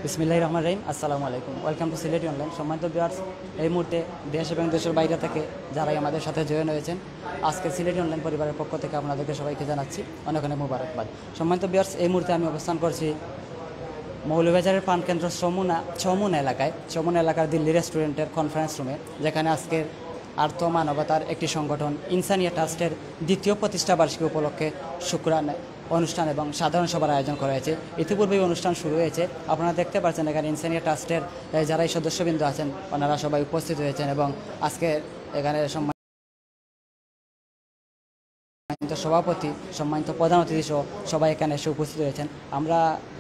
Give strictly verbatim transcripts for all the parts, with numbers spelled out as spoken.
বিসমিল্লাহির রহমানির রহিম। আসসালামু আলাইকুম, ওয়েলকাম টু সিলেটি অনলাইন। সম্মানিত ভিউয়ার্স, এই মুহূর্তে দেশ এবং দেশের বাইরে থেকে যারাই আমাদের সাথে জয়েন হয়েছেন, আজকে সিলেটি অনলাইন পরিবারের পক্ষ থেকে আপনাদেরকে সবাইকে জানাচ্ছি অনেক অনেক মুবারকবাদ। সম্মানিত ভিউয়ার্স, এই মুহূর্তে আমি অবস্থান করছি মৌলভীবাজারের প্রাণকেন্দ্র সমুনা, সমুনা এলাকায়, সমুনা এলাকার দিল্লি রেস্টুরেন্টের কনফারেন্স রুমে, যেখানে আজকের আর্ত মানবতার একটি সংগঠন ইনসানিয়া ট্রাস্টের দ্বিতীয় প্রতিষ্ঠা বার্ষিকী উপলক্ষে শুকরানা অনুষ্ঠান এবং সাধারণ সভার আয়োজন করা হয়েছে। ইতিপূর্বেই অনুষ্ঠান শুরু হয়েছে, আপনারা দেখতে পাচ্ছেন এখানে ইনসানিয়া ট্রাস্টের, এ, যারাই সদস্যবৃন্দ আছেন, ওনারা সবাই উপস্থিত হয়েছেন এবং আজকে এখানে সম্মানিত সভাপতি, সম্মানিত প্রধান অতিথি সহ সবাই এখানে এসে উপস্থিত হয়েছেন। আমরা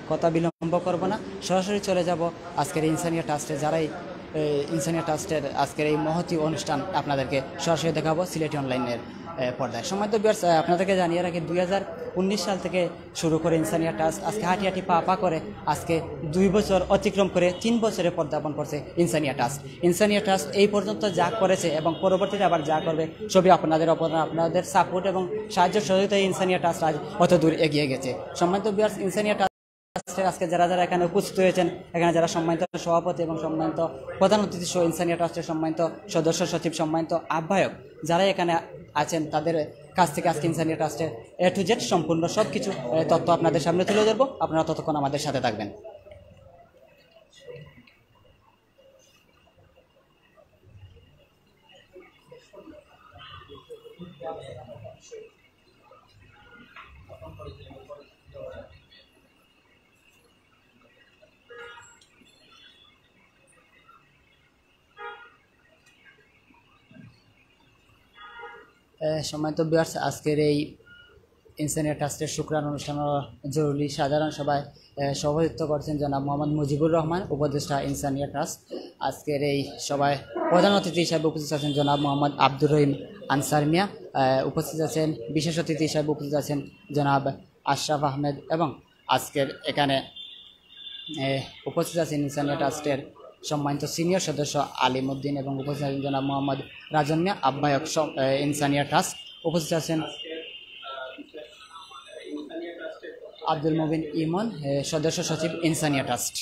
কথা বিলম্ব করব না, সরাসরি চলে যাব আজকের ইনসানিয়া ট্রাস্টে, যারাই, এ, ইনসানিয়া ট্রাস্টের আজকের এই মহতী অনুষ্ঠান আপনাদেরকে সরাসরি দেখাবো সিলেটি অনলাইনের, এ, পর্দায়। সম্মানিত ভিউয়ার্স, এ, আপনাদেরকে জানিয়ে রাখি, দুই হাজার উনিশ সাল থেকে শুরু করে ইনসানিয়া ট্রাস্ট আজকে হাঁটি হাঁটি পা পা করে আজকে দুই বছর অতিক্রম করে তিন বছরে পদার্পণ করছে ইনসানিয়া ট্রাস্ট। ইনসানিয়া ট্রাস্ট এই পর্যন্ত যা করেছে এবং পরবর্তীতে আবার যা করবে, সবই আপনাদের অবদান, আপনাদের সাপোর্ট এবং সাহায্য সহযোগিতায় ইনসানিয়া ট্রাস্ট আজ অত দূর এগিয়ে গেছে। সম্মানিত ভিউয়ার্স, ইনসানিয়া ট্রাস্টের আজকে যারা যারা এখানে উপস্থিত হয়েছেন, এখানে যারা সম্মানিত সভাপতি এবং সম্মানিত প্রধান অতিথি সহ ইনসানিয়া ট্রাস্টের সম্মানিত সদস্য সচিব, সম্মানিত আহ্বায়ক, যারা এখানে আছেন, তাদের কাছ থেকে আজকে ইনসানিয়া ট্রাস্টের এ টু জেড সম্পূর্ণ সব কিছু, এ, তথ্য আপনাদের সামনে তুলে ধরবো। আপনারা ততক্ষণ আমাদের সাথে থাকবেন। এ, সম্মানিত ভিউয়ার্স, আজকের এই ইনসানিয়া ট্রাস্টের শুকরানা অনুষ্ঠানের জরুরি সাধারণ সভায়, এ, সভাপতিত্ব করছেন জনাব মোহাম্মদ মুজিবুর রহমান, উপদেষ্টা ইনসানিয়া ট্রাস্ট। আজকের এই সভায় প্রধান অতিথি হিসাবে উপস্থিত আছেন জনাব মোহাম্মদ আব্দুর রহিম আনসার মিয়া, এ, উপস্থিত আছেন, বিশেষ অতিথি হিসাবে উপস্থিত আছেন জনাব আশরাফ আহমেদ এবং আজকের এখানে, এ, উপস্থিত আছেন ইনসানিয়া ট্রাস্টের সম্মানিত সিনিয়র সদস্য আলিম উদ্দিন এবং উপস্থিত আছেন জনাব মোহাম্মদ রাজন মিয়া, আহ্বায়ক স-, এ, ইনসানিয়া ট্রাস্ট। উপস্থিত আছেন আব্দুল মুবিন ইমন, এ, সদস্য সচিব Insania trust.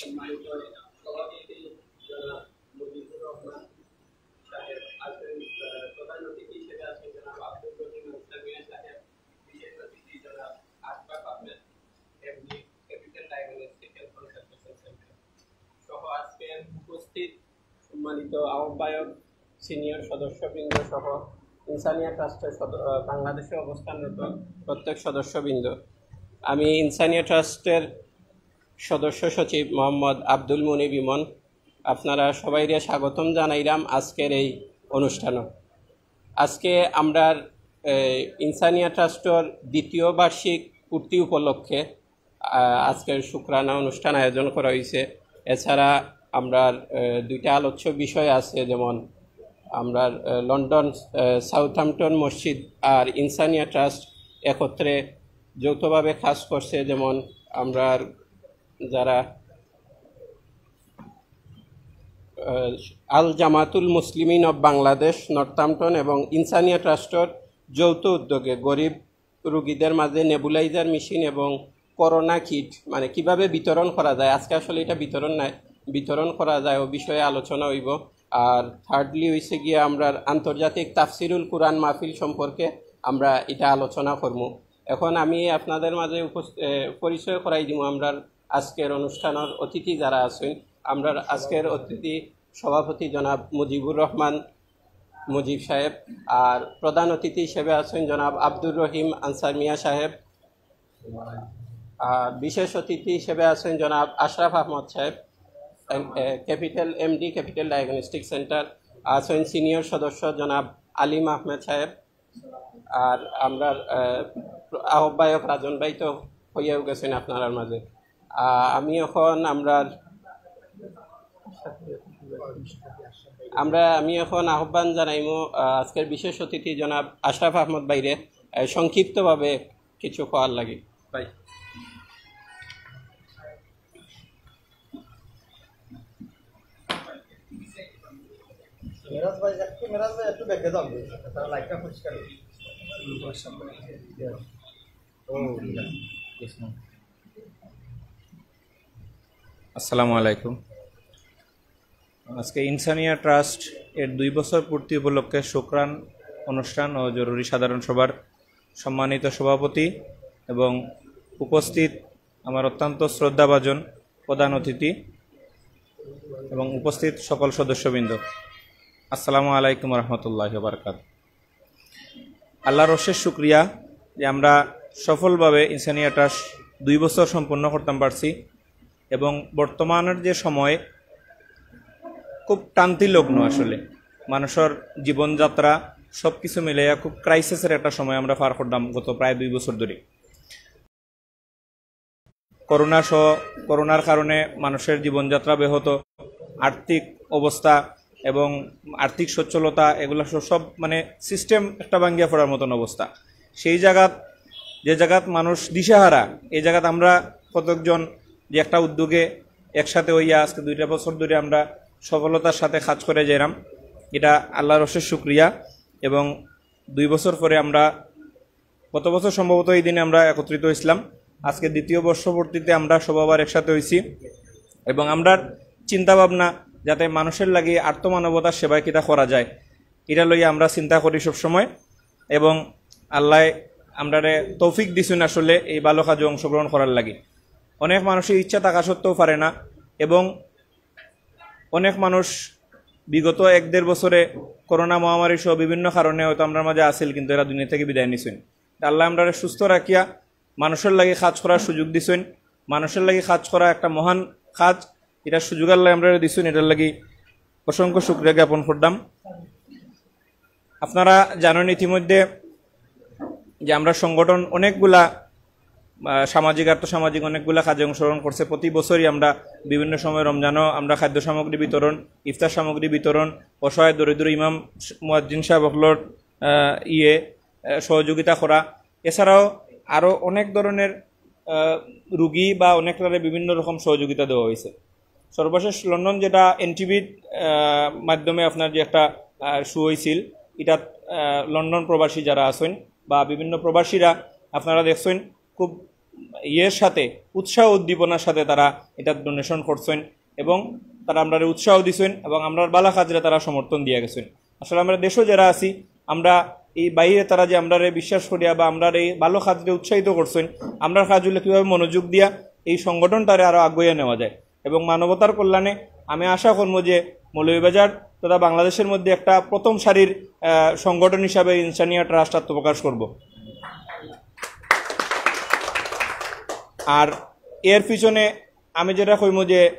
MD, capital diagnostic and consultation centre সহ আজকের উপস্থিত সম্মানিত আহ্বায়ক, সিনিয়র সদস্যবৃন্দ সহ ইনসানিয়া ট্রাস্টের সদ-, আহ, বাংলাদেশে অবস্থানরত প্রত্যেক সদস্যবৃন্দ, আমি ইনসানিয়া ট্রাস্টের সদস্য সচিব মোহাম্মদ আব্দুল মুনিব ইমন, আপনারা সবাইরে স্বাগতম জানাইলাম আজকের এই অনুষ্ঠানো। আজকে আমরার, এ, ইনসানিয়া ট্রাস্টর দ্বিতীয় বার্ষিক পূর্তি উপলক্ষে, আ, আজকের শুকরানা অনুষ্ঠান আয়োজন করা হয়েছে। এছাড়া আমরার, এ, দুইটা আলোচ্য বিষয় আছে, যেমন আমরার, এ, লন্ডন, এ, সাউথহ্যাম্পটন মসজিদ আর ইনসানিয়া ট্রাস্ট একত্রে যৌথভাবে কাজ করছে, যেমন আমরার যারা আহ, আল জামাতুল মুসলিমিন অব বাংলাদেশ নর্থহ্যাম্পটন এবং ইনসানিয়া ট্রাস্টর যৌথ উদ্যোগে গরিব রুগীদের মাঝে নেবুলাইজার মেশিন এবং করোনা কিট মানে কিভাবে বিতরণ করা যায়, আজকে আসলে এটা বিতরণ নাই, বিতরণ করা যায় ও বিষয়ে আলোচনা হইব। আর থার্ডলি হইছে গিয়া আমরার আন্তর্জাতিক তাফসিরুল কুরআন মাহফিল সম্পর্কে আমরা এটা আলোচনা করমু। এখন আমি আপনাদের মাঝে উপস্থ-, এ, পরিচয় করাই দিমু আমরার আজকের অনুষ্ঠানের অতিথি যারা আছেন। আমরার আজকের অতিথি সভাপতি জনাব মুজিবুর রহমান মুজিব সাহেব, আর প্রধান অতিথি হিসেবে আছেন জনাব আব্দুর রহিম আনসার মিয়া সাহেব, আর বিশেষ অতিথি হিসেবে আছেন জনাব আশরাফ আহমদ সাহেব, M-, A, capital, MD, capital diagnostic centre, আছেন সিনিয়র সদস্য জনাব আলিম আহমেদ সাহেব, আর আমরার, আহ, আহ্বায়ক রাজন ভাই তো হইয়াও গেছেন আপনারার মাঝে। আহ, আমি এখন আমরার, আমরা, আমি এখন আহ্বান জানাইমু, আহ, আজকের বিশেষ অতিথি জনাব আশরাফ আহমদ ভাইরে, আহ, সংক্ষিপ্তভাবে কিছু কওয়ার লাগি। ভাই। মেরাজ ভাই, একটু, মেরাজ ভাই, একটু ব্যাকে যাও, তারা লাইটটা পরিষ্কার করুন। ও, yes, ma'am. আসসালামু আলাইকুম। আজকে ইনসানিয়া ট্রাস্ট এর দুই বছর পূর্তি উপলক্ষে শুকরান অনুষ্ঠান ও জরুরি সাধারণ সভার সম্মানিত সভাপতি এবং উপস্থিত আমার অত্যন্ত শ্রদ্ধাভাজন প্রধান অতিথি এবং উপস্থিত সকল সদস্যবৃন্দ, আসসালামু আলাইকুম রহমতুল্লাহ বারকাত। আল্লাহর অশেষ শুক্রিয়া যে আমরা সফলভাবে ইনসানিয়া ট্রাস্ট দুই বছর সম্পন্ন করতাম পারছি। এবং বর্তমানের যে সময় খুব টান্তি লগ্ন আসলে, মানুষের জীবনযাত্রা সব কিছু মিলাইয়া খুব ক্রাইসিসের একটা সময় আমরা পার করলাম গত প্রায় দুই বছর ধরে। করোনা সহ করোনার কারণে মানুষের জীবনযাত্রা ব্যাহত, আর্থিক অবস্থা এবং আর্থিক সচ্ছলতা এগুলা সব, সব মানে সিস্টেম একটা ভাঙ্গিয়া পড়ার মতন অবস্থা। সেই জায়গাত, যে জায়গাত মানুষ দিশাহারা, এই জায়গাত আমরা কতজন যে একটা উদ্যোগে একসাথে হইয়া আজকে দুইটা বছর ধরে আমরা সফলতার সাথে কাজ করে যাইরাম, এটা আল্লাহর অশেষ শুক্রিয়া। এবং দুই বছর পরে আমরা গত বছর সম্ভবত এই দিনে আমরা একত্রিত হইছিলাম। আজকে দ্বিতীয় বর্ষপূর্তিতে আমরা সব আবার একসাথে হইছি এবং আমরার চিন্তা ভাবনা যাতে মানুষের লাগি আর্তমানবতার সেবায় কিতা করা যায়, এটা লইয়া আমরা চিন্তা করি সব সময়। এবং আল্লাহ আমরারে তৌফিক দিছইন আসলে এই ভালো কাজে অংশগ্রহণ করার লাগি। অনেক মানুষের ইচ্ছা থাকা সত্ত্বেও পারে না, এবং অনেক মানুষ বিগত এক দেড় বছরে করোনা মহামারী সহ বিভিন্ন কারণে হয়তো আমরার মাঝে আছিল, কিন্তু এরা দুনিয়া থেকে বিদায় নিছইন। তা আল্লাহ আমরারে সুস্থ রাখিয়া মানুষের লাগি কাজ করার সুযোগ দিছইন। মানুষের লাগি কাজ করা একটা মহান কাজ, এটা সুযোগ আল্লাহ আমরারে দিছইন, এটার লাগি অসংখ্য শুকরিয়া জ্ঞাপন করলাম। আপনারা জানেন ইতিমধ্যে যে আমরা সংগঠন অনেকগুলা, আহ, সামাজিক, আর্থসামাজিক অনেকগুলা কাজে অংশগ্রহণ করছে। প্রতি বছরই আমরা বিভিন্ন সময় রমজানও আমরা খাদ্য সামগ্রী বিতরণ, ইফতার সামগ্রী বিতরণ, অসহায় দরিদ্র ইমাম, মুয়াজ্জিন সাহেব অকলর, আহ, ইয়ে, আহ, সহযোগিতা করা। এছাড়াও আরও অনেক ধরনের, আহ, রুগী বা অনেকটারে বিভিন্ন রকম সহযোগিতা দেওয়া হয়েছে। সর্বশেষ লন্ডন যেটা এনটিভির, আহ, মাধ্যমে আপনার যে একটা, আহ, শো হয়েছিল, এটা, আহ, লন্ডন প্রবাসী যারা আছেন বা বিভিন্ন প্রবাসীরা আপনারা দেখছেন, খুব ইয়ের সাথে, উৎসাহ উদ্দীপনার সাথে তারা এটা ডোনেশন করছেন এবং তারা আমরারে উৎসাহ দিছেন এবং আমরার বালা কাজরে তারা সমর্থন দিয়া গেছেন। আসলে আমরা দেশও যারা আছি, আমরা এই বাইরে তারা যে আমরারে বিশ্বাস করিয়া বা আমরার এই ভালো কাজরে উৎসাহিত করছেন, আমরার কাজ হইলে কীভাবে মনোযোগ দিয়া এই সংগঠনটারে আরও আগুয়ে নেওয়া যায় এবং মানবতার কল্যাণে আমি আশা করবো যে মৌলভীবাজার তথা বাংলাদেশের মধ্যে একটা প্রথম সারির, আহ, সংগঠন হিসাবে ইনসানিয়া ট্রাস্ট আত্মপ্রকাশ করব। আর এর পিছনে আমি যেটা কইমু যে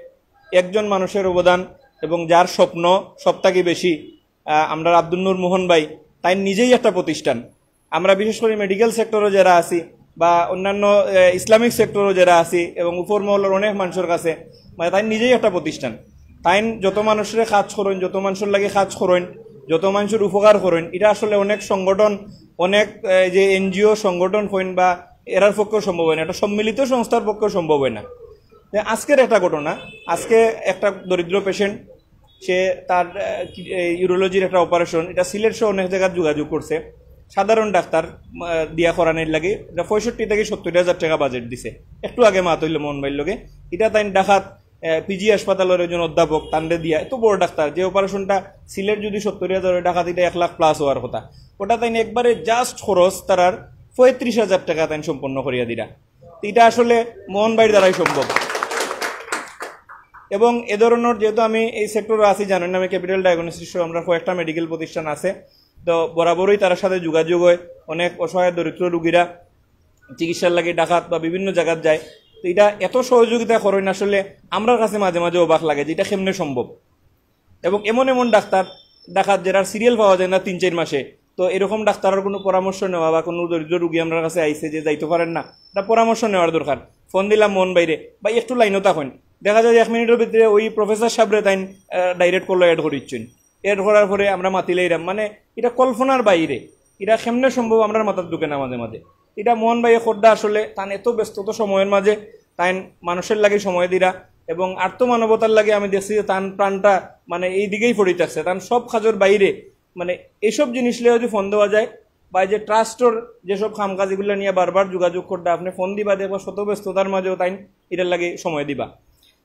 একজন মানুষের অবদান এবং যার স্বপ্ন সব থাকি বেশি, আহ, আমরা আব্দুল নূর মোহন ভাই, তাই নিজেই একটা প্রতিষ্ঠান। আমরা বিশেষ করে মেডিকেল সেক্টরও যারা আছি বা অন্যান্য, আহ, ইসলামিক সেক্টরও যারা আছি এবং উপর মহলের অনেক মানুষের কাছে, মানে, তাই নিজেই একটা প্রতিষ্ঠান। তাই যত মানুষের কাজ করেন, যত মানুষের লাগি কাজ করেন, যত মানুষের উপকার করেন, এটা আসলে অনেক সংগঠন, অনেক, আহ, যে এনজিও সংগঠন কইন বা এরার পক্ষেও সম্ভব হয় না, একটা সম্মিলিত সংস্থার পক্ষেও সম্ভব হয় না। যে আজকের একটা ঘটনা, আজকে একটা দরিদ্র পেশেন্ট, সে তার, আহ, কি-, এই ইউরোলজির একটা অপারেশন, এটা সিলেট সহ অনেক জায়গায় যোগাযোগ করছে, সাধারণ ডাক্তার, আহ, দিয়া করানোর লাগে। এটা পঁয়ষট্টি থেকে সত্তর হাজার টাকা বাজেট দিছে। একটু আগে মাত হইল মোহন ভাইর লগে, এটা তাই ঢাকাত, আহ, পিজি হাসপাতালের একজন অধ্যাপক, তানরে দিয়া, এত বড় ডাক্তার, যে অপারেশনটা সিলেট যদি সত্তর হাজার হয়, ঢাকাত এটা এক লাখ প্লাস হওয়ার কথা। ওটা তাই একবারে জাস্ট খরচ তারার পঁয়ত্রিশ হাজার টাকা তাই সম্পন্ন করিয়া দিরা। এটা আসলে মোহন ভাইর দ্বারাই সম্ভব। এবং এ ধরনের, যেহেতু আমি এই সেক্টরে আছি, জানেন, আমি ক্যাপিটাল ডায়াগনোসিস সহ আমরা কয়েকটা মেডিকেল প্রতিষ্ঠান আছে, তো বরাবরই তার সাথে যোগাযোগ হয়। অনেক অসহায় দরিদ্র রুগীরা চিকিৎসার লাগি ঢাকাত বা বিভিন্ন জায়গাত যায়, তো এটা এত সহযোগিতা করেন, আসলে আমরার কাছে মাঝে মাঝে অবাক লাগে যে এটা কেমনে সম্ভব। এবং এমন এমন ডাক্তার ঢাকাত যেটার সিরিয়াল পাওয়া যায় না তিন চার মাসে, তো এরকম ডাক্তারের কোনো পরামর্শ নেওয়া বা কোনো দরিদ্র রুগী আমরার কাছে আইছে যে যাইতে পারেন না, তা পরামর্শ নেওয়ার দরকার। ফোন দিলাম মোহন ভাইরে, "ভাই, একটু লাইনও থাকইন।" দেখা যায় যে এক মিনিটের ভিতরে ওই প্রফেসর সাহেবরে তাইন, আহ, ডাইরেক্ট কল অ্যাড করিচ্ছেন। অ্যাড করার পরে আমরা মাতিলাইরাম, মানে, এটা কল্পনার বাইরে, এটা কেমনে সম্ভব, আমরার মাথাত ঢুকে না মাঝে মাঝে। এটা মোহন ভাইয়ে খোদ্দা আসলে তান এত ব্যস্ততা সময়ের মাঝে তাইন মানুষের লাগি সময় দিরা এবং আর্ত মানবতার লাগি আমি দেখছি যে তান প্রাণটা, মানে, এই দিকেই পড়ি থাকছে। তান সব কাজের বাইরে, মানে, এইসব জিনিস লইয়া যদি ফোন দেওয়া যায় বা এই যে ট্রাস্টর যেসব কাম কাজ, এগুলো নিয়ে বারবার যোগাযোগ করতে, আপনি ফোন দিবা, দেখবা শত ব্যস্ততার মাঝেও তাইন এটার লাগি সময় দিবা।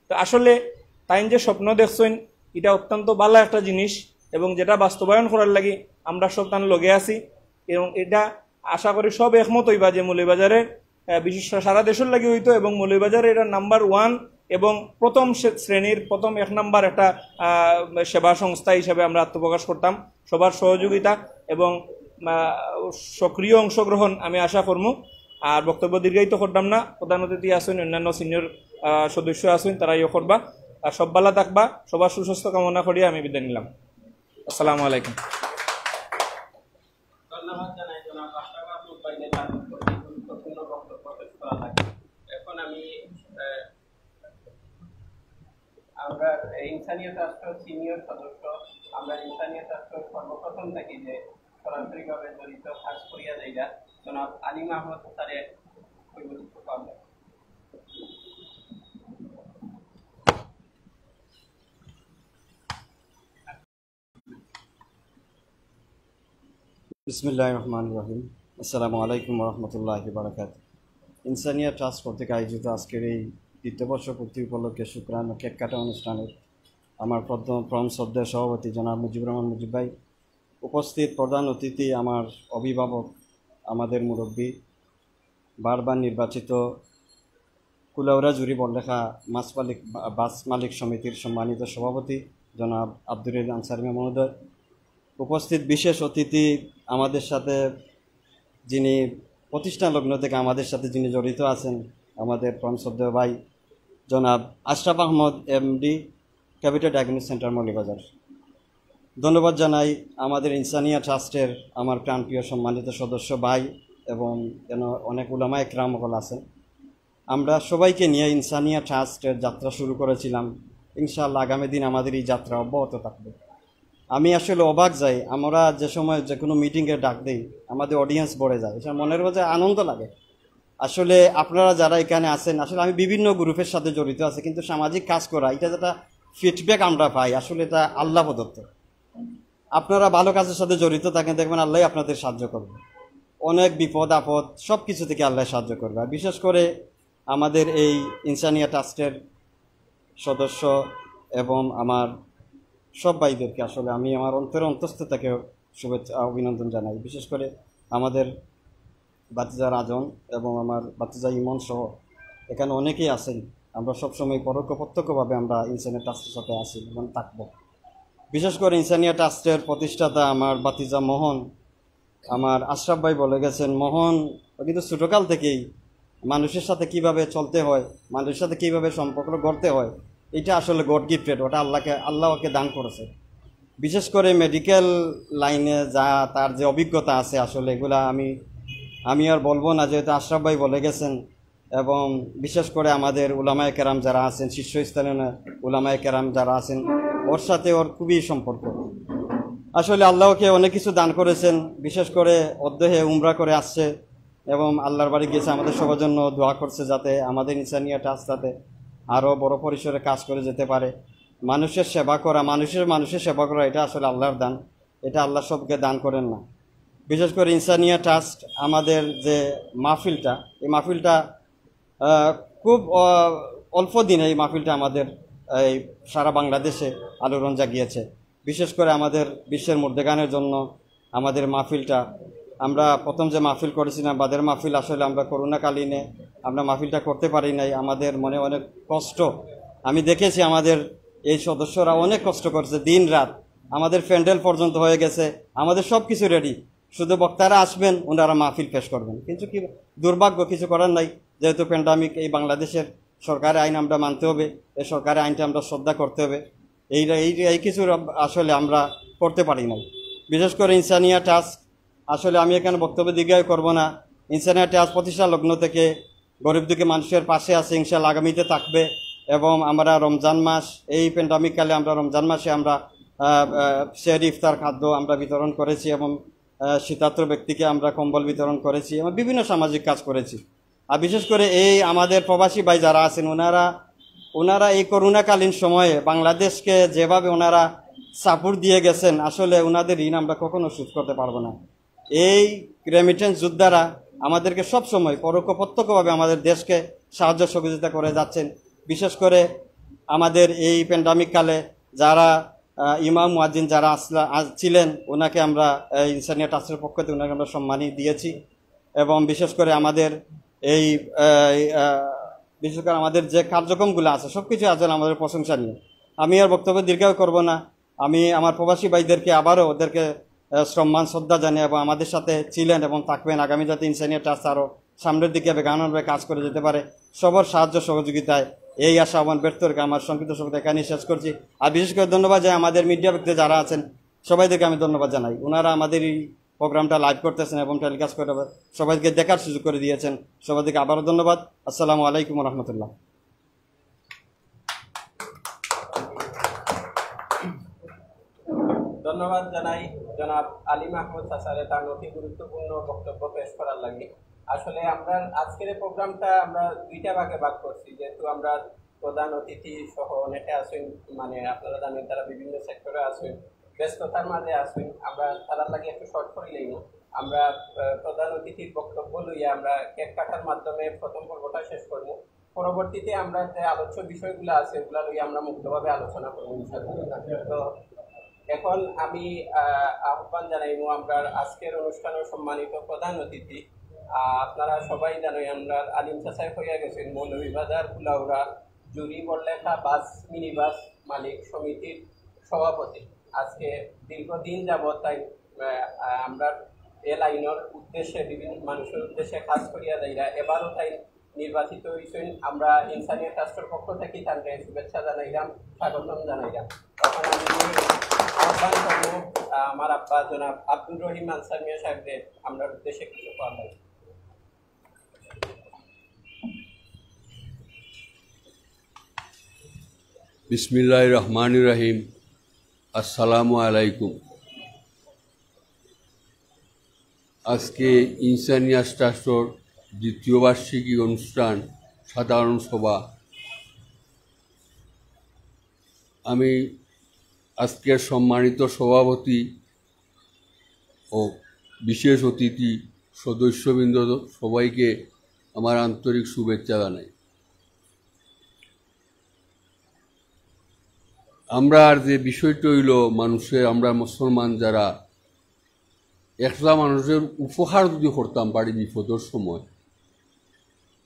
তো আসলে তাইন যে স্বপ্ন দেখছইন, এটা অত্যন্ত ভালো একটা জিনিস, এবং যেটা বাস্তবায়ন করার লাগি আমরা সব তান লগে আছি। এবং এটা আশা করি সব একমত হইবা যে মৌলভীবাজারে, আহ, বিশেষ সারা দেশের লাগি হইতো, এবং মৌলভীবাজারে এটা নাম্বার ওয়ান এবং প্রথম শ্রে- শ্রেণীর প্রথম এক নাম্বার একটা, আহ, সেবা সংস্থা হিসাবে আমরা আত্মপ্রকাশ করতাম। সবার সহযোগিতা এবং, আহ, সক্রিয় অংশগ্রহণ আমি আশা করমু। আর বক্তব্য দীর্ঘায়িত করতাম না, প্রধান অতিথি আছেন, অন্যান্য সিনিয়র, আহ, সদস্য আছেন, তারা ইয়ে করবা। আর সব ভালা থাকবা, সবার সুস্বাস্থ্য কামনা করি আমি বিদায় নিলাম। আসসালামু আলাইকুম। ধন্যবাদ জানাই জনাব আশরাফ আহমদ ভাইকে তার গুরুত্বপূর্ণ বক্তব্য পেশ করার লাগি। এখন আমি, আহ, আমরা ইনসানিয়া ট্রাস্টর সিনিয়র সদস্য, আমরা ইনসানিয়া ট্রাস্টর সর্বপ্রথম থাকি যে সরাসরিভাবে জড়িত কাজ করিয়া যাইরা জনাব আলী মাহমুদ স্যারে কইব কিছু কথা। বিসমিল্লাহির রহমানির রহিম। আসসালামু আলাইকুম ওয়া রাহমাতুল্লাহি ওয়া বারাকাতুহু। ইনসানিয়া ট্রাস্ট কর্তৃক আয়োজিত আজকের এই দ্বিতীয় বর্ষপূর্তি উপলক্ষে শুকরানা কেক কাটা অনুষ্ঠানের আমার প্রথম, পরম শ্রদ্ধেয় সভাপতি জনাব মুজিবুর রহমান মুজিব ভাই, উপস্থিত প্রধান অতিথি, আমার অভিভাবক, আমাদের মুরব্বী, বারবার নির্বাচিত কুলাউড়া জুরি বড়লেখা মাছ মালিক, বা-, বাস মালিক সমিতির সম্মানিত সভাপতি জনাব আব্দুর রহিম আনসারি মহোদয়, উপস্থিত বিশেষ অতিথি, আমাদের সাথে যিনি প্রতিষ্ঠা লগ্ন থেকে আমাদের সাথে যিনি জড়িত আছেন, আমাদের পরম শ্রদ্ধেয় ভাই জনাব Ashraf Ahmad, MD, capital diagnostic centre Moulvibazar. ধন্যবাদ জানাই আমাদের ইনসানিয়া ট্রাস্টের আমার প্রাণপ্রিয় সম্মানিত সদস্য ভাই এবং এন অনেক উলামা একরাম সকল আছেন। আমরা সবাইকে নিয়ে ইনসানিয়া ট্রাস্টের যাত্রা শুরু করেছিলাম। ইনশাআল্লাহ আগামী দিন আমাদের এই যাত্রা অব্যাহত থাকবে। আমি আসলে অবাক যাই, আমরা যে সময় যে কোনো মিটিংয়ে ডাক দেই, আমাদের অডিয়েন্স ভরে যায়, এটা মনের মধ্যে আনন্দ লাগে। আসলে আপনারা যারা এখানে আছেন, আসলে আমি বিভিন্ন গ্রুপের সাথে জড়িত আছি, কিন্তু সামাজিক কাজ করা, এটা যেটা ফিডব্যাক আমরা পাই, আসলে এটা আল্লাহ প্রদত্ত। আপনারা ভালো কাজের সাথে জড়িত থাকেন, দেখবেন আল্লাহ আপনাদের সাহায্য করবে। অনেক বিপদ আপদ সব কিছু থেকে আল্লাহ সাহায্য করবে। আর বিশেষ করে আমাদের এই ইনসানিয়া ট্রাস্টের সদস্য এবং আমার সব ভাইদেরকে আসলে আমি আমার অন্তরের অন্তঃস্থ থেকে শুভেচ্ছা, অভিনন্দন জানাই। বিশেষ করে আমাদের ভাতিজা রাজন এবং আমার ভাতিজা ইমন সহ এখানে অনেকেই আছেন। আমরা সবসময় পরোক্ষ প্রত্যক্ষভাবে আমরা ইনসানিয়া ট্রাস্টের সাথে আছি এবং থাকবো। বিশেষ করে ইনসানিয়া ট্রাস্টের প্রতিষ্ঠাতা আমার ভাতিজা মোহন, আমার আশরাফ ভাই বলে গেছেন, মোহন ও কিন্তু ছোটকাল থেকেই মানুষের সাথে কিভাবে চলতে হয়, মানুষের সাথে কিভাবে সম্পর্ক গড়তে হয়, এটা আসলে গড গিফটেড, ওটা আল্লাহকে, আল্লাহ ওকে দান করেছে। বিশেষ করে মেডিকেল লাইনে যা তার যে অভিজ্ঞতা আছে, আসলে এগুলা আমি, আমি আর বলবো না, যেহেতু আশরাফ ভাই বলে গেছেন। এবং বিশেষ করে আমাদের উলামায়ে কেরাম যারা আছেন, শীর্ষস্থানীয় উলামায়ে কেরাম যারা আছেন, ওর সাথে ওর খুবই সম্পর্ক। আসলে আল্লাহ ওকে অনেক কিছু দান করেছেন। বিশেষ করে অদ্য হে উমরা করে আসছে এবং আল্লাহর বাড়ি গিয়েছে, আমাদের সবার জন্য দোয়া করছে যাতে আমাদের ইনসানিয়া ট্রাস্ট যাতে আরও বড় পরিসরে কাজ করে যেতে পারে। মানুষের সেবা করা, মানুষের, মানুষের সেবা করা, এটা আসলে আল্লাহর দান, এটা আল্লাহ সবকে দান করেন না। বিশেষ করে ইনসানিয়া ট্রাস্ট আমাদের যে মাহফিলটা, এই মাহফিলটা, আহ, খুব, আহ, অল্প দিনে এই মাহফিলটা আমাদের এই সারা বাংলাদেশে আলোড়ন জাগিয়েছে। বিশেষ করে আমাদের বিশ্বের মুর্দেগানের জন্য আমাদের মাহফিলটা, আমরা প্রথম যে মাহফিল করেছিলাম, বাদের মাহফিল, আসলে আমরা করোনাকালীনে আমরা মাহফিলটা করতে পারি নাই। আমাদের মনে অনেক কষ্ট। আমি দেখেছি আমাদের এই সদস্যরা অনেক কষ্ট করছে দিন রাত। আমাদের প্যান্ডেল পর্যন্ত হয়ে গেছে, আমাদের সব কিছু রেডি, শুধু বক্তারা আসবেন, ওনারা মাহফিল পেশ করবেন। কিন্তু কি দুর্ভাগ্য, কিছু করার নাই। যেহেতু প্যান্ডামিক, এই বাংলাদেশের সরকারি আইন আমরা মানতে হবে, এই সরকারি আইনটা আমরা শ্রদ্ধা করতে হবে। এই, এই, এই কিছু আসলে আমরা করতে পারি নাই। বিশেষ করে ইনসানিয়া ট্রাস্ট, আসলে আমি এখানে বক্তব্য দীর্ঘায়ু করব না। ইনসানিয়া ট্রাস্ট প্রতিষ্ঠা লগ্ন থেকে গরিব দুঃখী মানুষের পাশে আছে, ইনশাআল্লাহ আগামীতে থাকবে। এবং আমরা রমজান মাস, এই প্যান্ডামিক কালে আমরা রমজান মাসে আমরা, আহ, আহ, সেহরি ইফতার খাদ্য আমরা বিতরণ করেছি এবং, আহ, শীতার্ত ব্যক্তিকে আমরা কম্বল বিতরণ করেছি এবং বিভিন্ন সামাজিক কাজ করেছি। আর বিশেষ করে এই আমাদের প্রবাসী ভাই যারা আছেন, ওনারা, ওনারা এই করোনাকালীন সময়ে বাংলাদেশকে যেভাবে ওনারা সাপোর্ট দিয়ে গেছেন, আসলে ওনাদের ঋণ আমরা কখনো শোধ করতে পারবো না। এই রেমিটেন্স যোদ্ধারা আমাদেরকে সব সময় পরোক্ষ প্রত্যক্ষভাবে আমাদের দেশকে সাহায্য সহযোগিতা করে যাচ্ছেন। বিশেষ করে আমাদের এই প্যান্ডেমিক কালে যারা, আহ, ইমাম মুয়াজ্জিন যারা আসলা-, আ-, ছিলেন, ওনাকে আমরা, আহ, ইনসানিয়া ট্রাস্টের পক্ষ থেকে ওনাকে আমরা সম্মানী দিয়েছি। এবং বিশেষ করে আমাদের এই, আহ, এই, আহ, বিশেষ করে আমাদের যে কার্যক্রমগুলো আছে, সব কিছু আসলে আমাদের প্রশংসনীয়। আমি আর বক্তব্য দীর্ঘায়ু করব না। আমি আমার প্রবাসী ভাইদেরকে আবারও ওদেরকে, আহ, সম্মান, শ্রদ্ধা জানিয়ে এবং আমাদের সাথে ছিলেন এবং থাকবেন, আগামী যাতে ইনসানিয়া ট্রাস্ট আরও সামনের দিকে বেগানোর কাজ করে যেতে পারে, সবার সাহায্য সহযোগিতায় এই আশা আহ্বান ব্যর্থ রেখে আমার সংক্ষিপ্ত শব্দ এখানেই শেষ করছি। আর বিশেষ করে ধন্যবাদ জানাই আমাদের মিডিয়া ব্যক্তি যারা আছেন, সবাইদেরকে আমি ধন্যবাদ জানাই। ওনারা আমাদের এই প্রোগ্রামটা লাইভ করতেছেন এবং টেলিকাস্ট করে সবাইকে দেখার সুযোগ করে দিয়েছেন। সবাইকে আবারও ধন্যবাদ। আসসালামু আলাইকুম রহমতুল্লাহ। ধন্যবাদ জানাই জনাব আলী মাহমুদ চাচারে তান অতি গুরুত্বপূর্ণ বক্তব্য পেশ করার লাগি। আসলে আমরা আজকের এই প্রোগ্রামটা আমরা দুইটা ভাগে ভাগ করছি, যেহেতু আমরা প্রধান অতিথি সহ অনেকে আছেন, মানে, আপনারা জানেন তারা বিভিন্ন সেক্টরে আছেন, ব্যস্ততার মাঝে আছেন, আমরা তারার লাগি একটু শর্ট করি লইব। আমরা, আহ, প্রধান অতিথির বক্তব্য লইয়া আমরা কেক কাটার মাধ্যমে প্রথম পর্বটা শেষ করব। পরবর্তীতে আমরা যে আলোচ্য বিষয়গুলো আছে, ওগুলা লইয়া আমরা মুক্তভাবে আলোচনা করব ইনশাআল্লাহ। তো এখন আমি, আহ, আহ্বান জানাইব আমরা আজকের অনুষ্ঠানের সম্মানিত প্রধান অতিথি। আহ, আপনারা সবাই জানেন, আমরা আলিম চাচাই হইয়া গেছেন মৌলভীবাজার কুলাউড়া জুড়ি বড়লেখা বাস মিনি বাস মালিক সমিতির সভাপতি। আজকে দীর্ঘদিন যাবত তাই, আহ, আমরা এ লাইনের উদ্দেশ্যে বিভিন্ন মানুষের উদ্দেশ্যে কাজ করিয়া যাইরা। এবারও তাই নির্বাচিত হয়েছেন। আমরা ইনসানিয়া ট্রাস্টের পক্ষ থেকে তাকে শুভেচ্ছা জানাইলাম, স্বাগতম জানাইলাম। তখন আমি আহ্বান করবো, আহ, আমার আব্বা জনাব আব্দুর রহিম আনসার মিয়া সাহেবকে আমরা উদ্দেশ্যে কিছু কথা। বিসমিল্লাহির রহমানির রহিম। আসসালামু আলাইকুম। আজকে ইনসানিয়াস ট্রাস্টর দ্বিতীয় বার্ষিকী অনুষ্ঠান, সাধারণ সভা। আমি আজকের সম্মানিত সভাপতি ও বিশেষ অতিথি সদস্যবৃন্দ সবাইকে আমার আন্তরিক শুভেচ্ছা জানাই। আমরা আর যে বিষয়টা হইল, মানুষের, আমরা মুসলমান যারা, একটা মানুষের উপকার যদি করতাম পারি বিপদর সময়,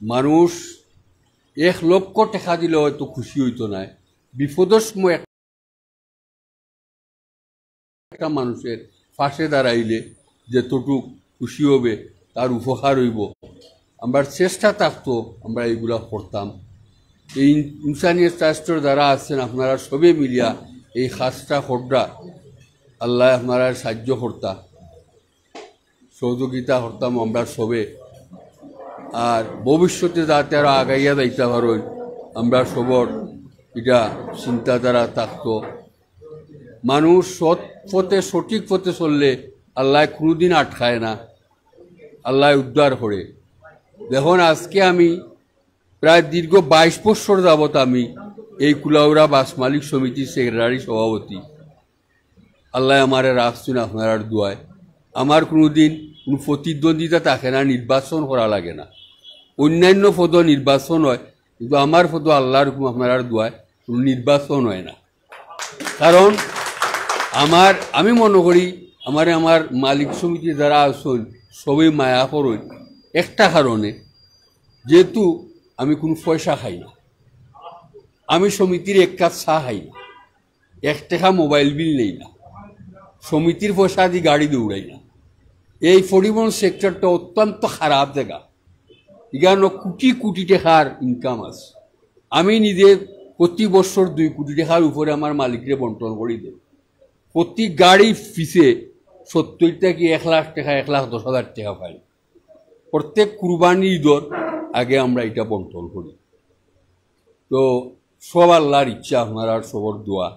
মানুষ এক লক্ষ টাকা দিলে হয়তো খুশি হইতো নায়, বিপদর সময় একটা মানুষের পাশে দাঁড়াইলে যতটুক খুশি হবে, তার উপকার হইব। আমরা চেষ্টা থাকতো, আমরা এইগুলা করতাম। এই ইনসানিয়াস ট্রাস্টর যারা আছেন, আপনারা সবে মিলিয়া এই কাজটা কররা, আল্লাহ আপনারা সাহায্য করতা, সহযোগিতা করতাম আমরা সবে। আর ভবিষ্যতে যাতে আরো আগাইয়া যাইতা পারই, আমরা সবর এটা চিন্তাধারা থাকতো। মানুষ সৎ পথে, সঠিক পথে চললে আল্লাহ কোনোদিন আটকায় না, আল্লাহ উদ্ধার করে। দেখুন, আজকে আমি প্রায় দীর্ঘ বাইশ বছর যাবত আমি এই কুলাউড়া বাস মালিক সমিতির সেক্রেটারি সভাপতি। আল্লাহ আমারে রাখছুন আপনারার দোয়ায়। আমার কোনোদিন কোনো প্রতিদ্বন্দ্বিতা থাকে না, নির্বাচন করা লাগে না। অন্যান্য পদও নির্বাচন হয়, কিন্তু আমার পদও আল্লাহর হুকুম আপনারার দোয়ায় কোনো নির্বাচন হয় না। কারণ আমার, আমি মনে করি, আমারে আমার মালিক সমিতি যারা আছেন, সবই মায়া করেন একটা কারণে, যেহেতু আমি কোনো পয়সা খাই না, আমি সমিতির এক কাপ চা খাই না, এক টাকা মোবাইল বিল নেই না, সমিতির পয়সা দিয়ে গাড়ি দৌড়াই না। এই পরিবহন সেক্টরটা অত্যন্ত খারাপ জায়গা, এখানে কোটি কোটি টাকার ইনকাম আছে। আমি নিজে প্রতি বছর দুই কোটি টাকার উপরে আমার মালিকরে বন্টন করি দেই। প্রতি গাড়ি পিছে সত্তর থেকে এক লাখ টাকা, এক লাখ দশ হাজার টাকা পাই। প্রত্যেক কুরবানি ঈদর আগে আমরা এটা বন্টন করি। তো সব আল্লাহর ইচ্ছা, আপনারার সবর দোয়া,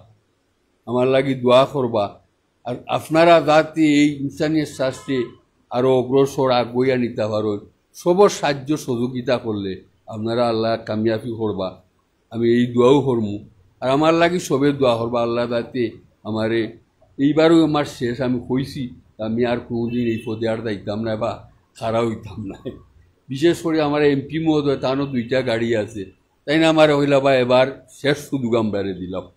আমার লাগি দোয়া করবা। আর আপনারা যাতে এই ইনসানিয়াস ট্রাস্টে আরো অগ্রসর আগুইয়া নিতা পারইন, সবর সাহায্য সহযোগিতা করলে আপনারা আল্লাহ কামিয়াবি করবা। আমি এই দোয়াও করমু, আর আমার লাগি সবে দোয়া করবা, আল্লাহ যাতে আমারে, এইবারও আমার শেষ, আমি কইছি আমি আর কোনোদিন এই পদে আর যাইতাম না বা খাড়া হইতাম না। বিশেষ করে আমার এমপি মহোদয়, তারও দুইটা গাড়ি আছে, তাইন আমারে কইলা, "ভাই, এবার শেষ সুযোগ আমরারে দিলাও,